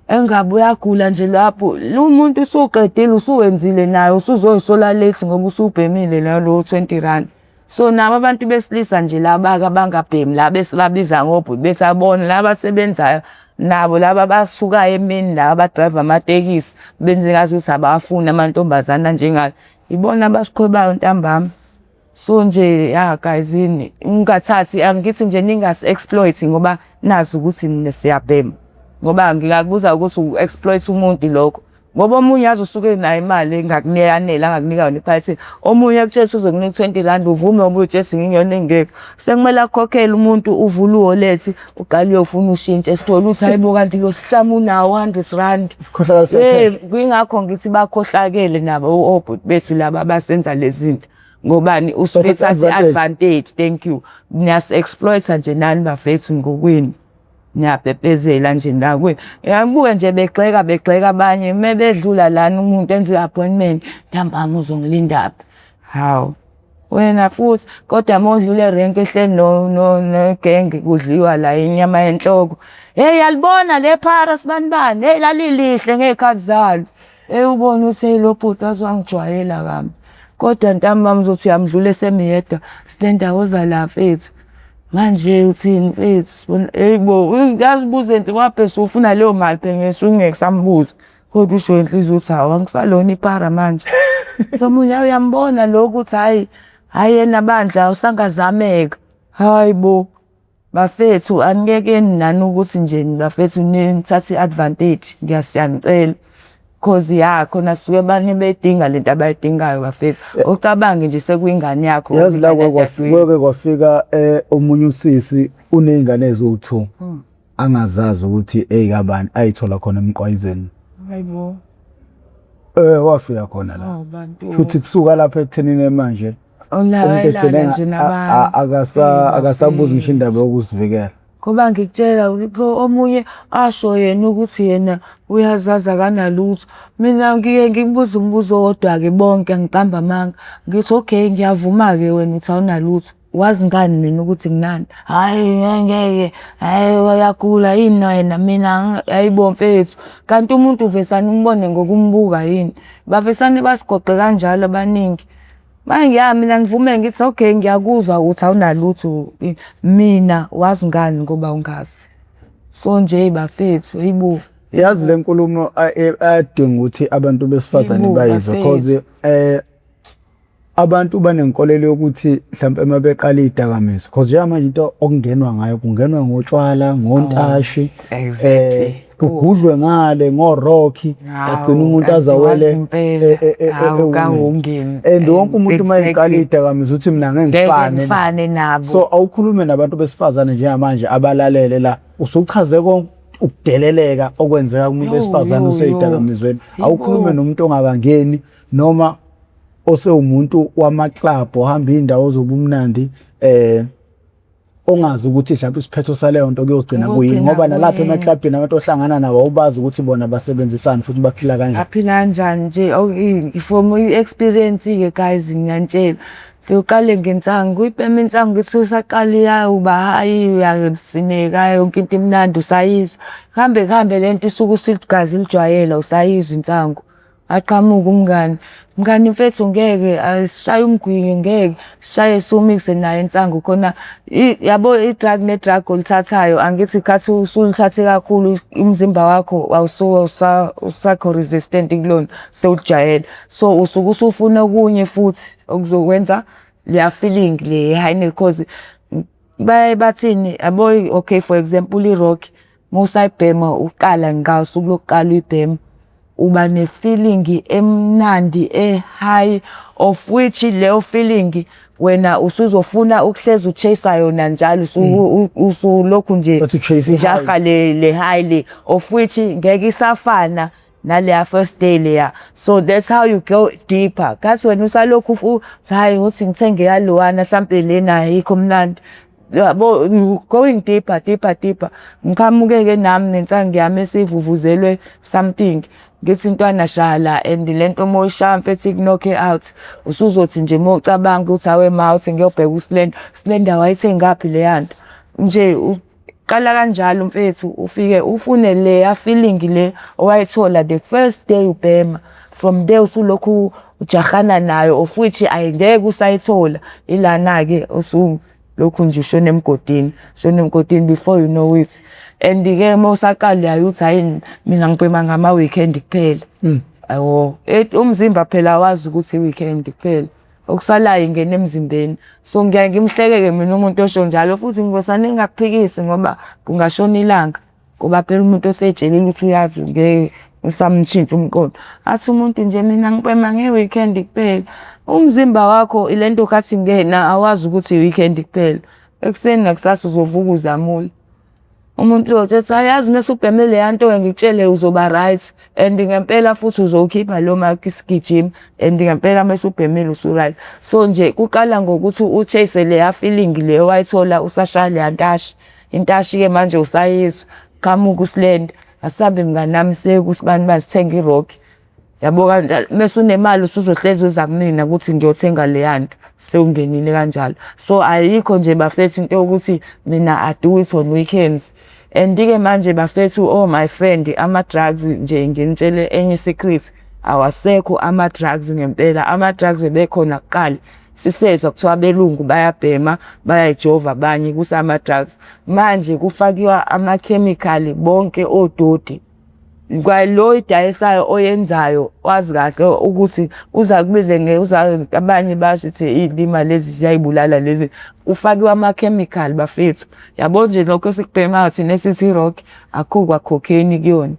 Engabe uyagula nje lapho, lo muntu usuqedile usuwenzile naye usuzoyisola late ngoba usubhemile nalowo R20. So nabo abantu besilisa nje laba-ke abangabhemi laba esibabiza ngobhuti bethi abona laba abasebenzayo nabo laba abasukayo emini laba abadrayiva amatekisi benze ngazuthi abawafuni amantombazane anjengayo, ibona abasiqhwebayo ntambama. So nje ya guys yini ningathathi angithi nje ningasi-exploit ngoba nazi ukuthi siyabhema. Ngoba ngingakubuza ukuthi u-exploit umuntu lokho. Ngoba omunye yazi usuke enayo imali engakuyanela angakunika yona ephaketheni. Omunye akutshela ukuthi uzokunika R20 uvume ngoba uyotshela ukuthi ngiyona engekho. Sekumele akukhokhele umuntu uvule uwallet uqale uyofuna ushintshe sithole ukuthi hayi bo kanti lo sihlamu unawo R100. Isikhohlakalo Eh kuyingakho ngithi bakhohlakele nabo obhuti bethu laba abasenza lezi zinto. Ngobani usuke ethatha i-advantage, thank you. Niyasi-exploit-a nje nani bafethu ngokwenu. Niyabhebhezela nje nakwenu. Uyabuka nje begxeka begxeka abanye uma bedlula lana umuntu enze i-appointment, ntambama uzongilindaphi? Hawu, wena futhi kodwa uma udlula erenki ehleli negenge kudliwa la inyama yenhloko. Hheyi yalibona le phara sibanibani, hheyi lalilihle ngey'khathi zalo. Eyi ubone ukuthi hheyi lo bhuti waze wangijwayela kabi. Kodwa ntambama uzothi uyamdlula esemi yedwa, sinendawo zala mfethu. Manje uthini mfethu sibona eyi bo yazi ubuze nje kwaphe usufuna leyo mali phela ngeke ungeke usambuza. Kodwa usho inhliziyo ukuthi hawu angisalona ipara manje. So omunye uyambona lo ukuthi hhayi, hhayi yena bandla usangazameka. Hayi bo. Bafethu aniyekeni nani ukuthi nje bafethu nithathe i-advantage ngiyanicela. Cause ya khona suke abanye beyidinga lento abayidingayo bafethu. Ucabange nje sekuyingane yakho. Yazi la kwake kwafika omunye usisi uney'ngane eziwu-two angazazi ukuthi ey'kabani ayithola khona emqwayizeni. Hayibo. Wafika khona la. Oh bantu. Shuthi kusuka lapha ekuthenini manje umuntu egcine akasabuzi ngisho indaba yokuzivikela. Ngoba ngikutshela bro omunye asho yena ukuthi yena uyazazi akanalutho. Mina ngike ngikubuze umbuzo owodwa-ke bonke angiqambi amanga. Ngithi okay ngiyavuma-ke wena uthi awunalutho. Wazi ngani mina ukuthi nginani? Hhayi ngeke, hhayi uyagula yini wena mina hhayi bo mfethu. Kanti umuntu uvesane umbone ngokumbuka yini? Bavesane basigoqe kanjalo abaningi. Manje ya mina ngivume ngithi okay ngiyakuzwa ukuthi awunalutho mina wazi ngani ngoba ungazi. So nje bafethu hayibo. Yazi le nkulumo ayadinga ukuthi abantu besifazane bayizwe cause abantu banenkolelo yokuthi mhlawumbe uma beqala iy'dakamizwa cause njengamanje into okungenwa ngayo kungenwa ngotshwala ngontashi exactly kugudlwe ngale ngorokhi agcina umuntu azawele and wonke umuntu uma eqala iy'dakamizwa uthi mina ngeke ngifane nabo. So awukhulume nabantu besifazane njengamanje abalalele la usuchaze konke ukudeleleka okwenzeka kumuntu wesifazane osey'dakamizweni. Awukhulume nomuntu ongakangeni noma osewumuntu wama-club ohamba iy'ndawo zobumnandi ongazi ukuthi mhlawumbe isiphetho saleyo nto kuyogcina kuyini ngoba nalapha emaklabhini abantu ohlangana nabo awubazi ukuthi bona basebenzisani futhi baphila kanjani. Baphila kanjani nje from i-experience-ke guys ngiyanitshela. Uqale ngensangu, uyibhema insangu ngithi usaqala iyawuba hhayi uyasineka yonke into imnandi usayizwa. Kuhambe kuhambe lento isuke usigazi lijwayela usayizwa insangu. Aqhamuke umngani, mngani mfethu ngeke asishaye umgwinyo ngeke sishaye siwumikise nayo insangu khona yabo i-drug ne-drug olithathayo angithi khathi usulithathe kakhulu umzimba wakho awusakho resistant kulona sewujwayele. So usuke usufuna okunye futhi okuzokwenza leya feeling le high cause baye bathini yabo, okay, for example, i-rock mawusayibhema uqala ngqa usuku lokuqala uyibhema uba ne-feeling emnandi e-high, of which leyo feeling wena usuzofuna ukuhlezi u-chase yona njalo, usulokhu nje Bathi u-chase i-high. jaha le high le, of which ngeke isafana naleya first day leya. So that's how you go deeper, kathi wena usalokhu uthi hayi uthi ngithenge yalowana mhlampe lena ayikho mnandi yabo, you going deeper, deeper, deeper. Ngiqhamuke-ke nami nensangu yami esivuvuzelwe something, ngithi ntwana shala and lento uma uyishaya mfethu iku-knock out, usuzothi nje uma ucabanga ukuthi awe ma uthi ngiyobheka uSlender, Slender wayithengaphi leya nto nje. Qala kanjalo mfethu, ufike ufune leya feeling le owayithola the first day ubhema. From there usulokhu ujahana nayo, of which ayingeke usayithola. Ilana-ke usulokhu nje ushona emgodini, ushona emgodini before you know it. And-ke uma usaqala uyaye uthi hhayi mina ngibhema ngama-weekend kuphela. Yabo, umzimba phela awazi ukuthi i-weekend kuphela, okusalayo ingena emzimbeni. So ngiyaye ngimhleke-ke mina umuntu osho njalo, futhi ngivesane ngingakuphikisi ngoba kungashona ilanga, ngoba phela umuntu osey'tshelile ukuthi uyazi ngeke usamshintsha umqondo. Athi umuntu nje mina ngibhema nge-weekend kuphela. Umzimba wakho ilento khathi ingena awazi ukuthi i-weekend kuphela. Ekuseni nakusasa uzovuka uzamula. Umuntu uzothi ethi hhayi yazi mese ubheme leya nto-ke ngikutshele uzoba right, and ngempela futhi uzowukhipha lo makhi isigijima, and ngempela mese ubhemile usu-right. So nje kuqala ngokuthi u-chase leya feeling le owayithola usashaya leya ntashi. Intashi-ke manje usayizwa, qhamuka uSlender, asambe mngani wami siye kusibanibani sithenge i-rock. Yabo kanjalo, mese unemali usuzohlezi uza kumina ukuthi ngiyothenga leya nto, sewungenile kanjalo. So ayikho nje bafethu into yokuthi mina I do it on weekends. And-ke manje bafethu, oh my friend, ama-drugs nje nginitshele enye i-secret, awasekho ama-drugs ngempela. Ama-drugs ebekhona kuqala, sisezwa kuthiwa abelungu bayabhema, bayayijova abanye kusama-drugs. Manje kufakiwa amakhemikhali bonke odoti. Kwalo oyidayisayo oyenzayo wazi kahle ukuthi uza kubize uza abanye basho ukuthi iy'lima lezi ziyay'bulala lezi. Kufakiwe amakhemikhali bafethu. Yabo nje lokhu esikubhemayo thina esithi i-rock akukho kwa-cocaine kuyona.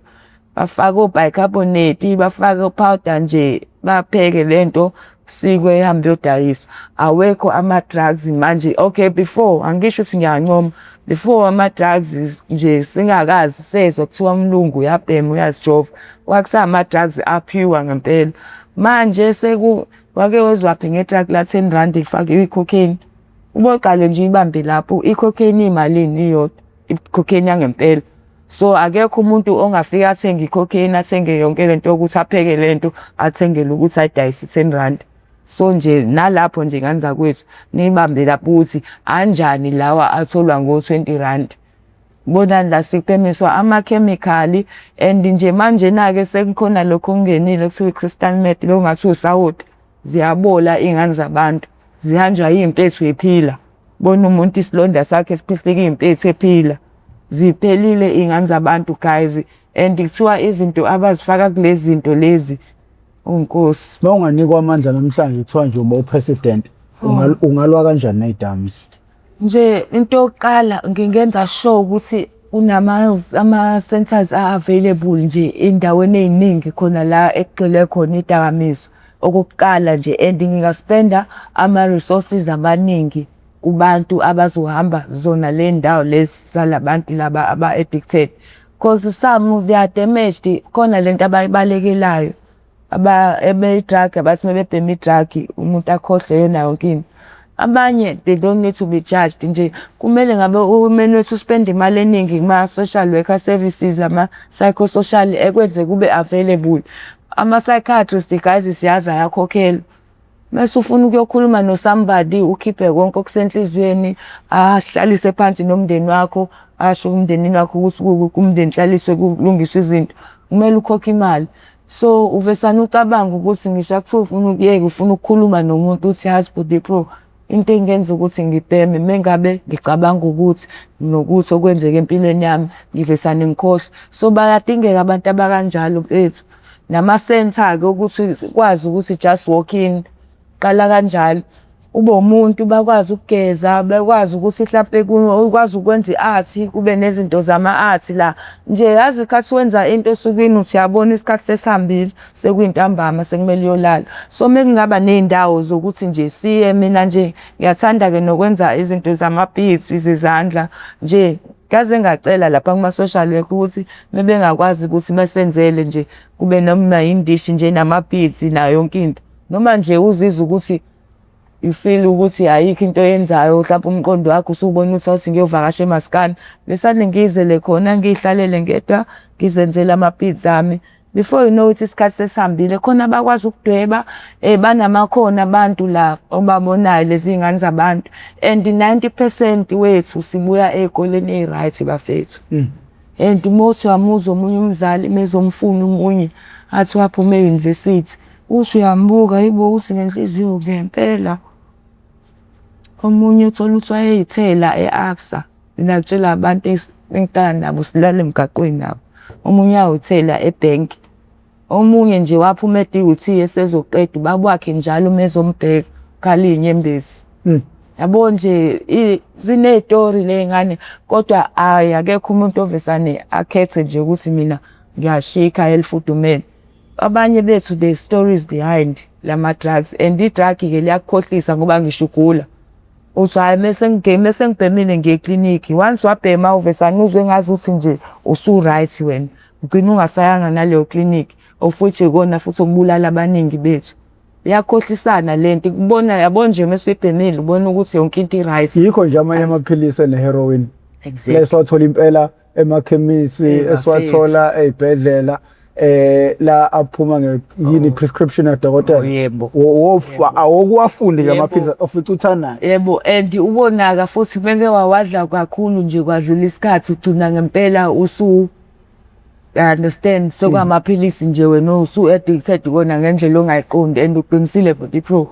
Bafake o-bicarbonate, bafake o-powder nje, bapheke lento sikwe ihambe iyodayiswa. Awekho ama-drugs manje. Okay, before angisho ukuthi ngiyancoma, before ama-drugs nje singakazi sezwa kuthiwa umlungu uyabhema uyazijova, kwakusama-drugs a-pure ngempela. Manje seku wake wezwaphi nge-drug la 10 rand lifakiwe i-cocaine? Uboqale nje uyibambe lapho, i-cocaine imalini iyodwa, i-cocaine yangempela. So akekho umuntu ongafika athenge i-cocaine, athenge yonke lento yokuthi apheke lento, athengele ukuthi ayidayise 10 rand. So nje nalapho nje ngane zakwethu niyibambe lapho ukuthi anjani lawa atholwa ngo-R20. Bonani la sikubhemiswa amakhemikhali, and nje manjena-ke sekukhona lokhu okungenile kuthiwa i-crystal meth, lo ngathi usawoti. Ziyabola iy'ngane zabantu, zihanjwa iy'mpethu y'phila. Bona umuntu isilonda sakhe siphihlika iy'mpethu ephila. Ziphelile iy'ngane zabantu guys, and kuthiwa izinto abazifaka kulezi zinto lezi, oh Nkosi. Uma unganikwa amandla namhlanje kuthiwa nje uba u-president, ungalwa kanjani ney'dakamizwa? Nje into yokuqala ngingenza sure ukuthi kunama ama-centers a-available nje ey'ndaweni ey'ningi khona la ekugxile khona iy'dakamizwa. Okokuqala nje, and ngingaspenda ama-resources amaningi kubantu abazohamba zona le ndawo lezi zalabantu laba aba-addicted. Cause some they are damaged, khona lento abayibalekelayo ebe-drug, abathi mebebhema i-drug umuntu akhohlwe yona yonke into. Abanye they don't need to be judged nje, kumele ngabe uhulumeni wethu uspende imali eningi kuma-social worker services, ama-psychosocial ekwenze kube available. Ama-psychiatrist guys siyazi ayakhokhelwa. Mase ufuna ukuyokhuluma no-somebody, ukhiphe konke okusenhliziyweni, ahlalise phansi nomndeni wakho, asho umndenini wakho ukuthi umndeni uhlaliswe kulungiswe izinto, kumele ukhokhe imali. So uvesane ucabange ukuthi ngisho kuthiwa ufuna ukuyeka, ufuna ukukhuluma nomuntu uthi, yazi bhuti pro, into engenza ukuthi ngibheme mengabe ngicabanga ukuthi nokuthi okwenzeka empilweni yami, ngivesane ngikhohlwe. So bayadingeka abantu abakanjalo mfethu. Nama-centre-ke ukuthi ukwazi ukuthi just walk in, qala kanjalo. Ube umuntu bakwazi ukugeza, bekwazi ukuthi hlampe ukwazi ukwenza i-art, kube nezinto zama-art la. Nje yazi ikhathi wenza into osukwini uthi uyabona isikhathi sesihambile, sekuyintambama, sekumele uyolala. So mekungaba ney'ndawo zokuthi nje siye, mina nje ngiyathanda-ke nokwenza izinto zama-beads zezandla nje. Ngaze ngacela lapha kuma-social worker ukuthi mebengakwazi ukuthi besenzele nje kube noma indishi nje nama-beads nayo yonke into. Noma nje uzizwe ukuthi you feel ukuthi ayikho into oyenzayo, mhlawumbe umqondo wakho usubona ukuthi awuthi ngiyovakasha emaskani, besane ngiyizele khona ngiy'hlalele ngedwa, ngizenzele ama-beads ami. Before you know it isikhathi sesihambile. Khona abakwazi ukudweba, banamakhono abantu la obabonayo lezi iy'ngane zabantu, and 90% wethu sibuya ey'koleni ey'right bafethu. And mos uyamuzwa omunye umzali mezomfuna omunye athi waphuma e-university, uthi uyambuka, hayibo, uthi ngenhliziyo ngempela. Omunye uthola ukuthi wayeyithela e-ABSA. Mina ngitshela abantu engihlala nabo, silala emgaqweni nabo. Omunye wayewuthela ebhenki. Omunye nje waphuma e-DUT esezoqeda, ubaba wakhe njalo uma ezombheka kukhala iy'nyembezi. Yabo nje ziney'tori ley'ngane, kodwa hhayi, akekho umuntu ovesane akhethe nje ukuthi mina ngiyashiya ikhaya elifudumele. Abanye bethu, there's stories behind lama-drugs, and i-drug-ke liyakukhohlisa ngoba ngisho ugula. Uthi hhayi, mese ngibhemile ngiye eklinikhi. Once wabhema uvesane uzwe engazuthi nje usu-right wena. Ugcina ungasayanga naleyo klinikhi, of which ikona futhi okubulala abaningi bethu. Iyakhohlisana lento, ikubona yabo nje mase uyibhemile ubona ukuthi yonke into i-right. Yikho nje amanye amaphilisi ene-heroin lesiwathola impela emakhemisi, esiwathola ey'bhedlela, la aphuma nge yini, prescription kadokotela. Oh, yebo. Awokuwafunde nje amaphilisi ofica uthanayo. Yebo, and ubonaka futhi meke wawadla kakhulu nje kwadlula isikhathi, ugcina ngempela usu understand sokamaphilisi nje wena usu-addicted kona ngendlela ongayiqondi. And uqinisile bhuti pro,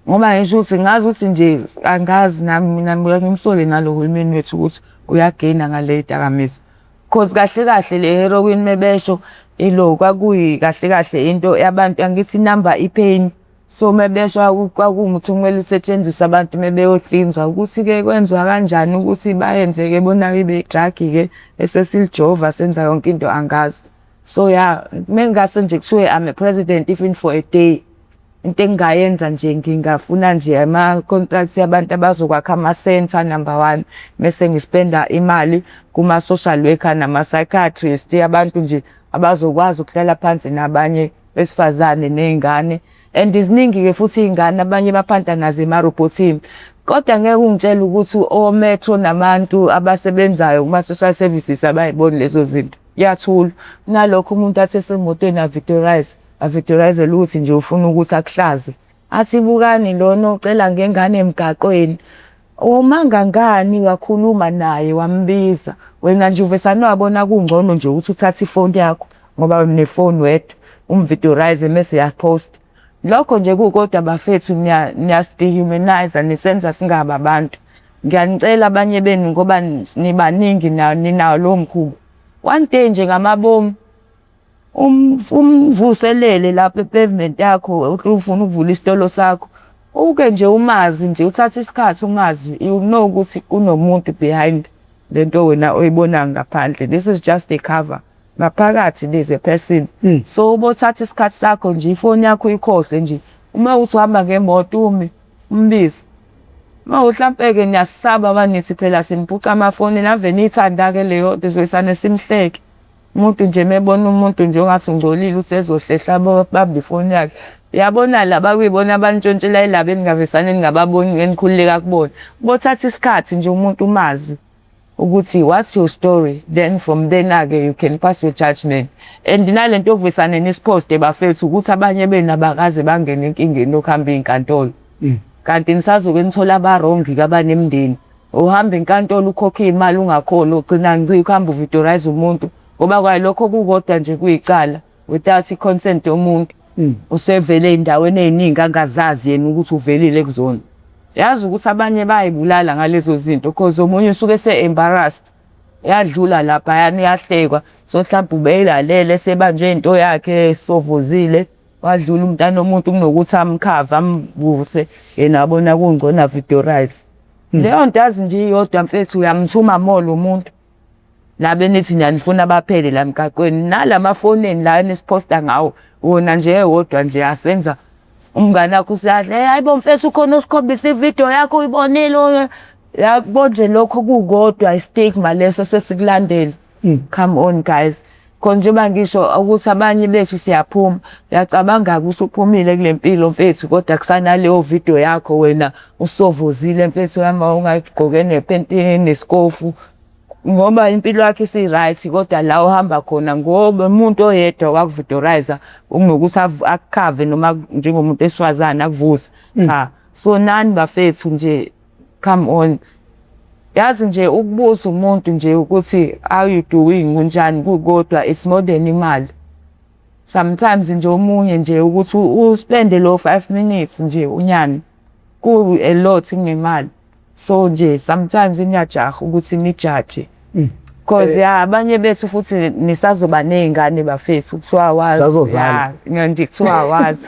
ngoba ngisho ukuthi ngazi ukuthi nje angazi nami, mina ngibuye ngimsole nalo hulumeni wethu ukuthi uyagena ngale dakamizwa, cause kahle kahle le heroin mebesho ilo kwakuyi kahle kahle into yabantu, angithi inamba i-pain. So mebesho kwakuwumuthi okumele usetshenziswe abantu mebeyohlinzwa, ukuthi-ke kwenziwa kanjani ukuthi bayenze-ke bona ibe i-drug-ke esesilijova senza yonke into, angazi. So ya, mengase nje kuthiwe I'm a president even for a day, into engingayenza nje, ngingafuna nje ama-contracts yabantu abazokwakha ama-centre number one, bese ngispenda imali kuma-social worker nama-psychiatrist, abantu nje abazokwazi ukuhlala phansi nabanye besifazane ney'ngane. And ziningi-ke futhi iy'ngane abanye baphanta nazo emarobhothini, kodwa ngeke ungitshele ukuthi o-metro nabantu abasebenzayo kuma-social services abayiboni lezo zinto. Kuyathulwa. Kunalokho umuntu athi esemotweni avideorize, avideorizele ukuthi nje ufuna ukuthi akuhlaze, athi bukani lona ocela ngengane emgaqweni. Umangangani wakhuluma naye wambiza wena nje uvesane wabona kungcono nje ukuthi uthathe ifoni yakho ngoba unefoni wedwa, umvideorize mese uyaphosta. Lokho nje kukodwa bafethu niyasi-dehumanize, nisenza singabi abantu. Ngiyanicela abanye benu ngoba nibaningi ninawo lowo mkhuba. One day nje ngamabomu umvuselele lapha e-pavement yakho, ufuna ukuvula isitolo sakho, uke nje umazi nje, uthathe isikhathi umazi, you know ukuthi kunomuntu behind lento wena oyibona ngaphandle. This is just a cover, ngaphakathi there's a person. So ubothatha isikhathi sakho nje, ifoni yakho uyikhohlwe nje, uma uthi uhamba ngemoto ume umbize. Uma mhlampe-ke niyasaba banithi phela simphuca amafoni, nave niyithanda-ke leyo nto, sivesane simhleke umuntu nje mebona umuntu nje ongathi ungcolile usezohlehla bambe ifoni yakhe. Yabona laba kuyibona abantshontshela ilaba eningavesane ningababoni enikhululeka kubona. Bothatha isikhathi nje umuntu umazi. Ukuthi what's your story, then from then-ke you can pass your judgment. And nalento yokuvisane nisiphoste bafethu, ukuthi abanye benu abakaze bangene enkingeni yokuhamba iy'nkantolo. Kanti nisazoke nithole aba-wrong-ke abanemindeni. Uhamba inkantolo, ukhokhe iy'mali ungakhoni, ugcina ngci ukuhamba uvidorize umuntu, ngoba kwalokho kukodwa nje kuyicala without i-consent yomuntu. Usevele ey'ndaweni ey'ningi angazazi yena ukuthi uvelile kuzona. Yazi ukuthi abanye bayayibulala ngalezo zinto, cause omunye usuke ese-embarrassed. Yadlula laphayana, uyahlekwa. So mhlawumbe ubeyilalele sebanjwe into yakhe sovuzile, wadlula umntana womuntu, kunokuthi amkhave ambuse, yena abona kungcono avidorize. Leyo nto yazi nje iyodwa mfethu, uyamthuma more lo muntu. Nabe nithi nyanifuna baphele la emgaqweni, nalamafoneni la enisiphosta ngawo, wona nje ewodwa nje asenza umngane wakho usiyadla, "Hey, hayibo mfethu, ukhona usikhombisa ividiyo yakho, uyibonile?" Yabo nje, lokho kukodwa i-stigma leso sesikulandela. Come on guys. Khona njengoba ngisho ukuthi abanye bethu siyaphuma, uyacabanga-ke usuphumile kule mpilo mfethu, kodwa kusanaleyo video yakho wena usovuzile mfethu, hamba ungayigqoke nephenti nesikofu, ngoba impilo yakho isi-right, kodwa la uhamba khona ngoba umuntu oyedwa wakuvidorize, kunokuthi akukhave noma njengomuntu wesifazane akuvuse, cha. So nani bafethu nje, come on, yazi nje ukubuza umuntu nje ukuthi how you doing, kunjani, kukodwa it's more than imali. Sometimes nje omunye nje ukuthi uspende lo 5 minutes nje unyani ku a lot kunemali. So nje sometimes niyajaha ukuthi nijaje, cause ya, abanye bethu futhi nisazoba ney'ngane bafethu, kuthiwa wazi. Sazozala. Ya, nje kuthiwa wazi.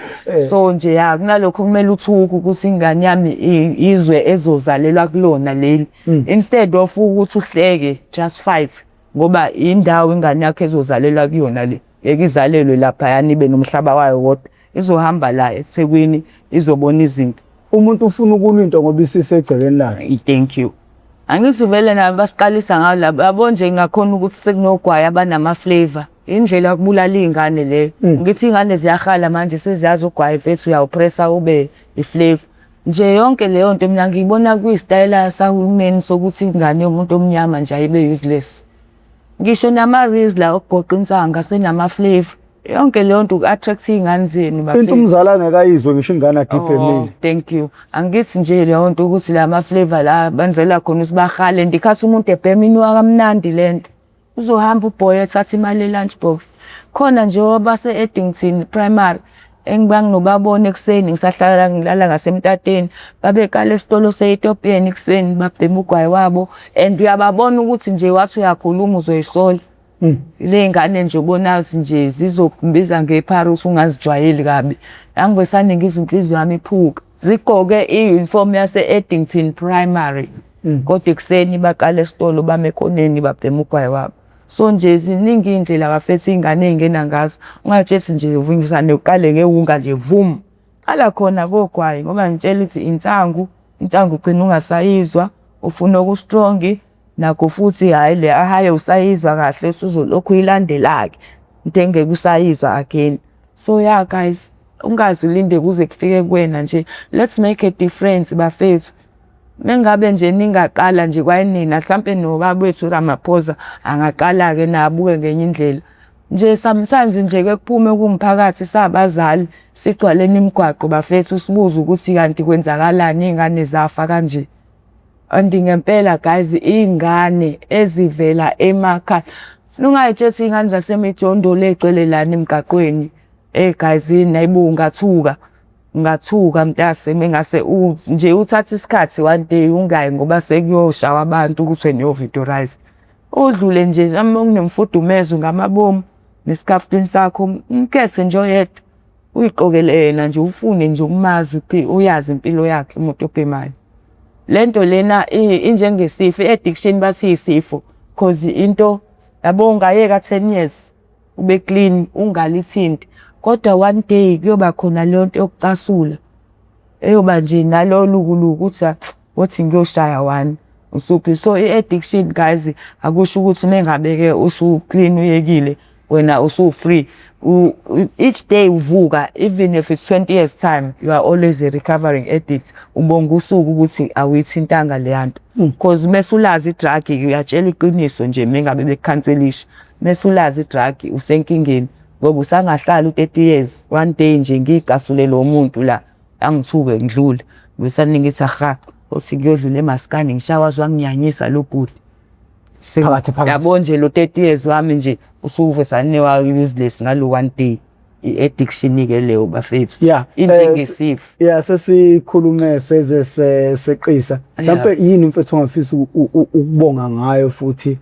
So nje ya, kunalokho kumele uthuke ukuthi ingane yami izwe ezozalelwa kulona leli, instead of ukuthi uhleke, just fight, ngoba indawo ingane yakho ezozalelwa kuyona le, ngeke izalelwe laphayana ibe nomhlaba wayo wodwa, izohamba la eThekwini, izobona izinto. Umuntu ufuna ukulwa into ngoba isisegcekeni lakhe. Thank you. Angithi vele nabo basiqalisa ngawo labo, yabo nje, ngakhona ukuthi sekunogwayi abanama-flavour, indlela yokubulala iy'ngane leyo. Ngithi iy'ngane ziyahala manje, seziyazi ugwayi mfethu, uyawupressa ube i-flavour nje. Yonke leyo nto mina ngiyibona kuyisitayela sahulumeni sokuthi ingane yomuntu omnyama nje ayibe useless. Ngisho nama-Rizla okugoqa insanga asenama-flavour. Yonke leyo nto uku-attract iy'ngane zenu into bafethu. Umzali angeke ayizwe ngisho ingane adibhemile. Oh, thank you. Angithi nje leyo nto ukuthi la ma-flavour la benzela khona ukuthi bahale, ndikhathi umuntu ebhema inuka kamnandi lento. Uzohamba uboy ethatha imali e-lunch box. Khona nje obase-Addington Primary engibanginobabona ekuseni ngisahlala ngilala ngasemtateni, babeqala esitolo se-Ethiopian ekuseni babhema ugwayi wabo, and uyababona ukuthi nje wathi uyakhuluma uzoyisola. Le ngane nje ubonazi nje zizokubiza ngephara ukuthi ungazijwayeli kabi. Angibesane ngizwa inhliziyo yami iphuka. Zigqoke i-uniform yase-Addington Primary. Kodwa ekuseni baqala esitolo, bame ekhoneni, babhema ugwayi wabo. So nje ziningi iy'ndlela bafethu iy'ngane ey'ngena ngazo. Ungatshethi nje uvisane uqale ngewunga nje vum. Qala khona kogwayi, ngoba ngitshela ukuthi insangu, insangu ugcina ungasayizwa, ufuna oku-strong nakho futhi, hhayi le ahaye usayizwa kahle, usuzolokhu uyilandela-ke into engeke usayizwa again. So yeah guys, ungaze ulinde kuze kufike kuwena nje. Let's make a difference bafethu. Mengabe nje ningaqala nje kwayinina, mhlampe nobaba wethu Ramaphosa angaqala-ke nabuke ngenye indlela. Nje sometimes nje ke kuphume kumphakathi sabazali, sigcwaleni imigwaqo bafethu, sibuze ukuthi kanti kwenzakalani, iy'ngane zafa kanje. And ngempela guys, iy'ngane ezivela emakhaya, nungay'tshethi iy'ngane zasemijondolo ey'gcwele lana emgaqweni egazini, hayibo, ungathuka. Ungathuka mntase mengase nje uthathe isikhathi one day ungayi, ngoba sekuyoshawa abantu ukuthi wena uyovidorize. Udlule nje noma kunemfudumezo ngamabomu nesikhaftini sakho, umkhethe nje oyedwa, uyigqokele yena nje, ufune nje ukumazi, uyazi impilo yakhe umuntu obhemayo. Lento lena injengesifo, i-addiction bathi iyisifo, cause into yabo ungayeka 10 years ube clean ungalithinti, kodwa one day kuyoba khona leyo nto yokucasula eyoba nje nalo lukuluku ukuthi wothi ngiyoshaya one usuphi. So i-addiction guys, akusho ukuthi mengabe-ke usu-clean uyekile. Wena usu-free. Each day uvuka, even if it's 20 years time, you are always a recovering addict. Ubonga usuku ukuthi awuyithintanga leya nto, because mesulazi i-drug, uyatshela iqiniso nje, mengabe bekukhanselisha, mesulazi i-drug usenkingeni, ngoba usangahlala u-30 years. One day nje ngiyicasule lo muntu la, angithuke, ngidlule besane, ngithi aha, uthi kuyodlula emaskani, ngishawa wanginyanyisa lo bhuti. Phakathi, phakathi. Yabo nje, lo 30 years wami nje usuvesane wa useless ngalo one day. I-addiction ke leyo, bafethu, injengesifo. Yeah, sesikhulume seze seqisa. Mhlawumbe yini, mfethu, ongafisa ukubonga ngayo futhi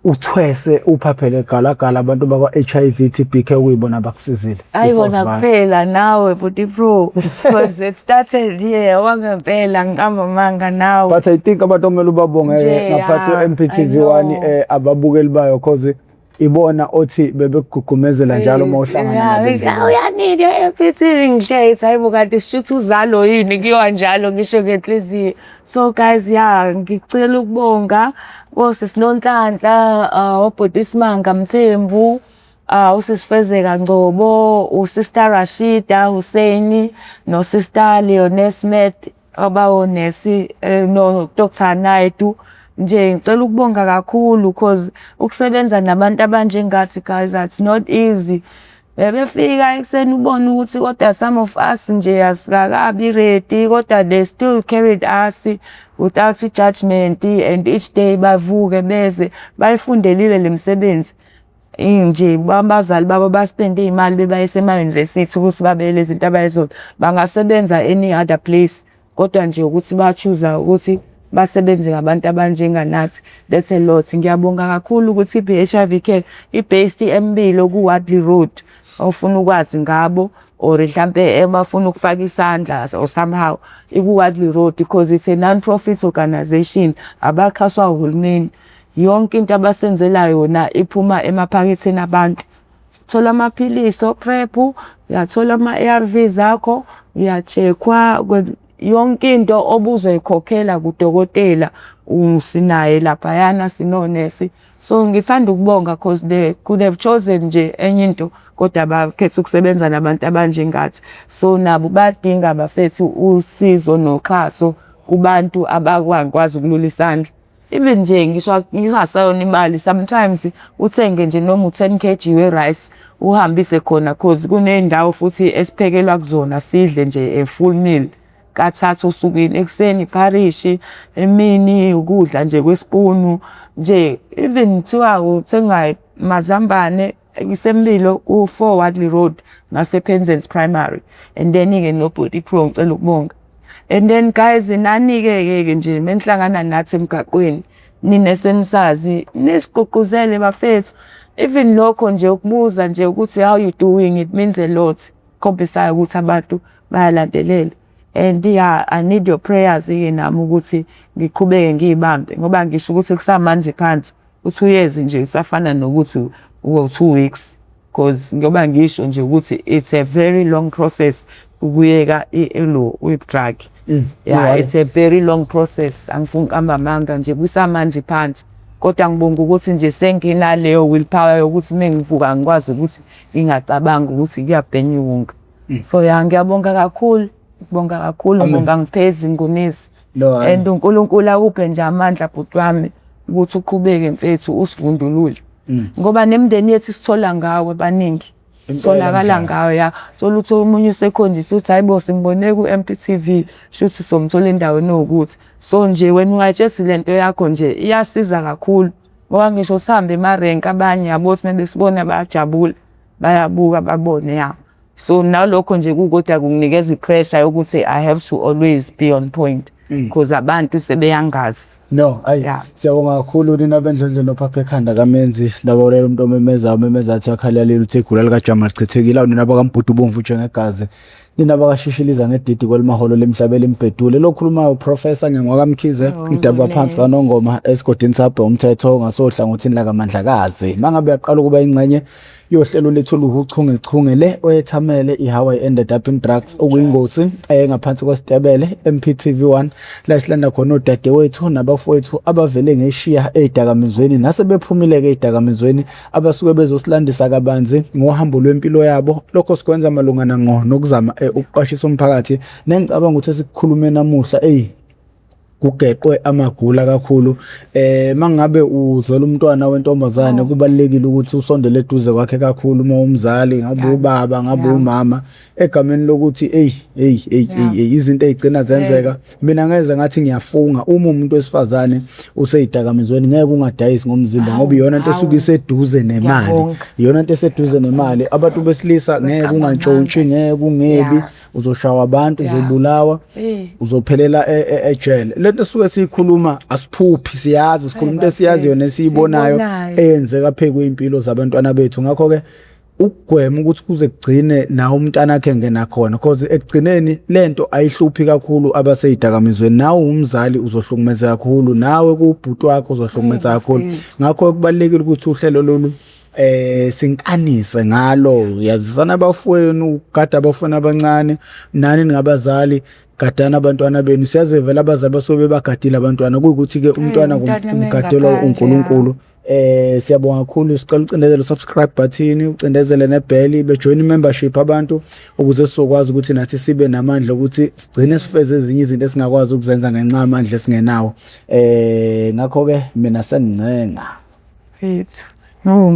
uthwese uphaphele galagala abantu bakwa HIV TB care kuyibona bakusizile? Ayibona kuphela nawe, bhuti bro, because it started here wangempela, ngiqamba manga nawe. But I think abantu okumele ubabonge Nje, ngaphathi yeah, kwe-MPTV I 1 know. Ababukeli bayo, cause ibona othi bebekugqugqumezela njalo uma uhlangana nabo endleleni. Uyanini e-MPTV, ngihlezi, hayibo, kanti sishuthi uzalo yini, kuyiwa njalo ngisho ngenhliziyo. So guys, yeah, ngicela ukubonga osisi Nonhlanhla, obhuti Isimanga Mthembu, usisi Fezeka Ngcobo, uSister Rashida Hussein, noSister Leoness Smith, abawonesi, no Dr Naidu. Nje ngicela ukubonga kakhulu, cause ukusebenza nabantu abanjengathi, guys, it's not easy. Bebefika ekuseni, ubone ukuthi kodwa some of us nje asikakabi ready, kodwa they still carried us without judgment, and each day bavuke beze bayifundelile le misebenzi nje. Abazali babo baspende iy'mali bebayise ema-university ukuthi babe lezi zinto abayizona. Bangasebenza any other place, kodwa nje ukuthi ba-choose ukuthi basebenze ngabantu abanjenganathi, that's a lot. Ngiyabonga kakhulu ukuthi i-HIV Care i-based eMbilo ku-Wadley Road. Ofuna ukwazi ngabo or mhlampe abafuna ukufaka isandla or somehow, iku-Wadley Road, because it's a non-profit organization, abaxhaswa uhulumeni. Yonke into abasenzela yona iphuma emaphaketheni abantu. Thola amaphilisi o-PrEP, uyathola ama-ARVs akho, uya-check-wa yonke into obuzoyikhokhela kudokotela, usinaye laphayana, sinonesi. So ngithanda ukubonga, cause they could have chosen nje enye into, kodwa bakhetha ukusebenza nabantu abanjengathi. So nabo bayadinga, bafethu, usizo noxhaso kubantu abakwazi ukulula isandla. Even nje ngisho ngingasayona imali, sometimes uthenge nje noma u-10 kg we-rice uhambise khona, cause kuney'ndawo futhi esiphekelwa kuzona, sidle nje a full meal kathathu osukwini: ekuseni ipharishi, emini ukudla nje kwesipunu nje. Even kuthiwa uthenga mazambane. IseMbilo ku-4 Wadley Road, ngase-Penzance Primary. And then-ke nobhuti Pro, ngicela ukubonga. And then guys, nani-ke ke nje menihlangana nathi emgaqweni, nina senisazi, nisigqugquzele, bafethu. Even lokho nje ukubuza nje ukuthi how you doing, it means a lot, khombisayo ukuthi abantu bayalandelela. And yeah, I need your prayers-ke nami ukuthi ngiqhubeke ngiyibambe, ngoba ngisho ukuthi kusamanje phansi u-2 years nje kusafana nokuthi uwo 2 weeks, cause ngoba ngisho nje ukuthi it's a very long process ukuyeka ilo i-drug. Yeah, it's a very long process, angifuni ukuqamba amanga nje, kusamanje phansi, kodwa ngibonga ukuthi nje senginaleyo willpower yokuthi mengivuka ngikwazi ukuthi ngingacabangi ukuthi kuyabhenyuka. So ya, ngiyabonga kakhulu, ngibonga kakhulu, ngibonga ngiphezi ngunisi. No, hhayi. And uNkulunkulu akuphe nje amandla, bhuti wami, ukuthi uqhubeke, mfethu, usivundulule, ngoba nemindeni yethu sithola ngawe, abaningi sitholakala njalo. Ngawe ya, thola ukuthi omunye usekhonjisa ukuthi hayibo, simbone ku-MPTV, shuthi somthola endaweni ewukuthi. So nje wena ungayitshesi lento yakho nje, iyasiza kakhulu, ngoba ngisho sihambe emarenki, abanye yabo ukuthi mebesibona bayajabula, bayabuka, babone ya. So nalokho nje kukodwa kunginikeza i-pressure yokuthi I have to always be on point, because abantu sebeyangazi. No, ayi, siyabonga kakhulu nina bendlondlo nophapha ekhanda kamenzi ndabawulela umuntu omemezayo umemeza athi akhalalile uthi igula likajama lichithekile. Awu, nina bakaMbhudu ubomvu njengegazi, nina bakashishiliza ngedidi kwelimaholo lemhlaba elimbhedule. Lokhulumayo Professor Nyangwa kaMkhize, ngidabuka phansi kaNongoma esigodini sabhe umthetho ngasohlangothini lakaMandlakazi. Mangabe uyaqala ukuba ingxenye yohlelo lethu oluhuchungechunge le oyethamele i-How I Ended Up in Drugs, okuyingosi ngaphansi kwesitebele MPTV 1, la esilanda khona odadewethu nabafowethu. abafowethu abavele ngeshiya ey'dakamizweni nasebephumile-ke ey'dakamizweni abasuke bezosilandisa kabanzi ngohambo lwempilo yabo. Lokho sikwenza malungana ngqo nokuzama ukuqwashisa umphakathi. Nengicabanga ukuthi esikukhulume namuhla eyi kugeqwe amagula kakhulu. Mangabe uzela umntwana wentombazane, kubalulekile ukuthi usondele eduze kwakhe kakhulu uma umzali, ngabe ubaba, ngabe umama, egameni lokuthi eyi hey hey hey izinto ezigcina zenzeka. Mina ngeze ngathi ngiyafunga, uma umuntu wesifazane useyidakamizweni ngeke ungadayisi ngomzimba, ngoba iyona into esuke iseduze nemali, iyona into eseduze nemali. Abantu besilisa ngeke ungantshontshi, ngeke ungebi, uzoshawa abantu, uzobulawa, uzophelela ejele. Lento esuke siyikhuluma asiphuphi, siyazi, sikhuluma into esiyaziyo nesiyibonayo eyenzeka phezu kwempilo zabantwana bethu. Ngakho ke ukugwema ukuthi kuze kugcine nawe umntana akhe engena khona, because ekugcineni lento ayihluphi kakhulu abaseyidakamizweni, nawe umzali uzohlukumeza kakhulu, nawe kubhuti wakho uzohlukumeza kakhulu. Ngakho kubalulekile ukuthi uhlelo lolu sinkanise ngalo, yazisana abafowenu, ugada abafana abancane, nani ningabazali gadana abantwana benu. Siyazi vele abazali basuke bebagadile abantwana, kuyikuthi ke umntwana umgadelwa uNkulunkulu. Siyabonga kakhulu, sicela ucindezele subscribe button, ucindezele nebell, be join membership abantu ukuze sizokwazi ukuthi nathi sibe namandla ukuthi sigcine sifeze ezinye izinto esingakwazi ukuzenza ngenxa yamandla esingenawo. Ngakho ke mina sengincenga Mfethu. No.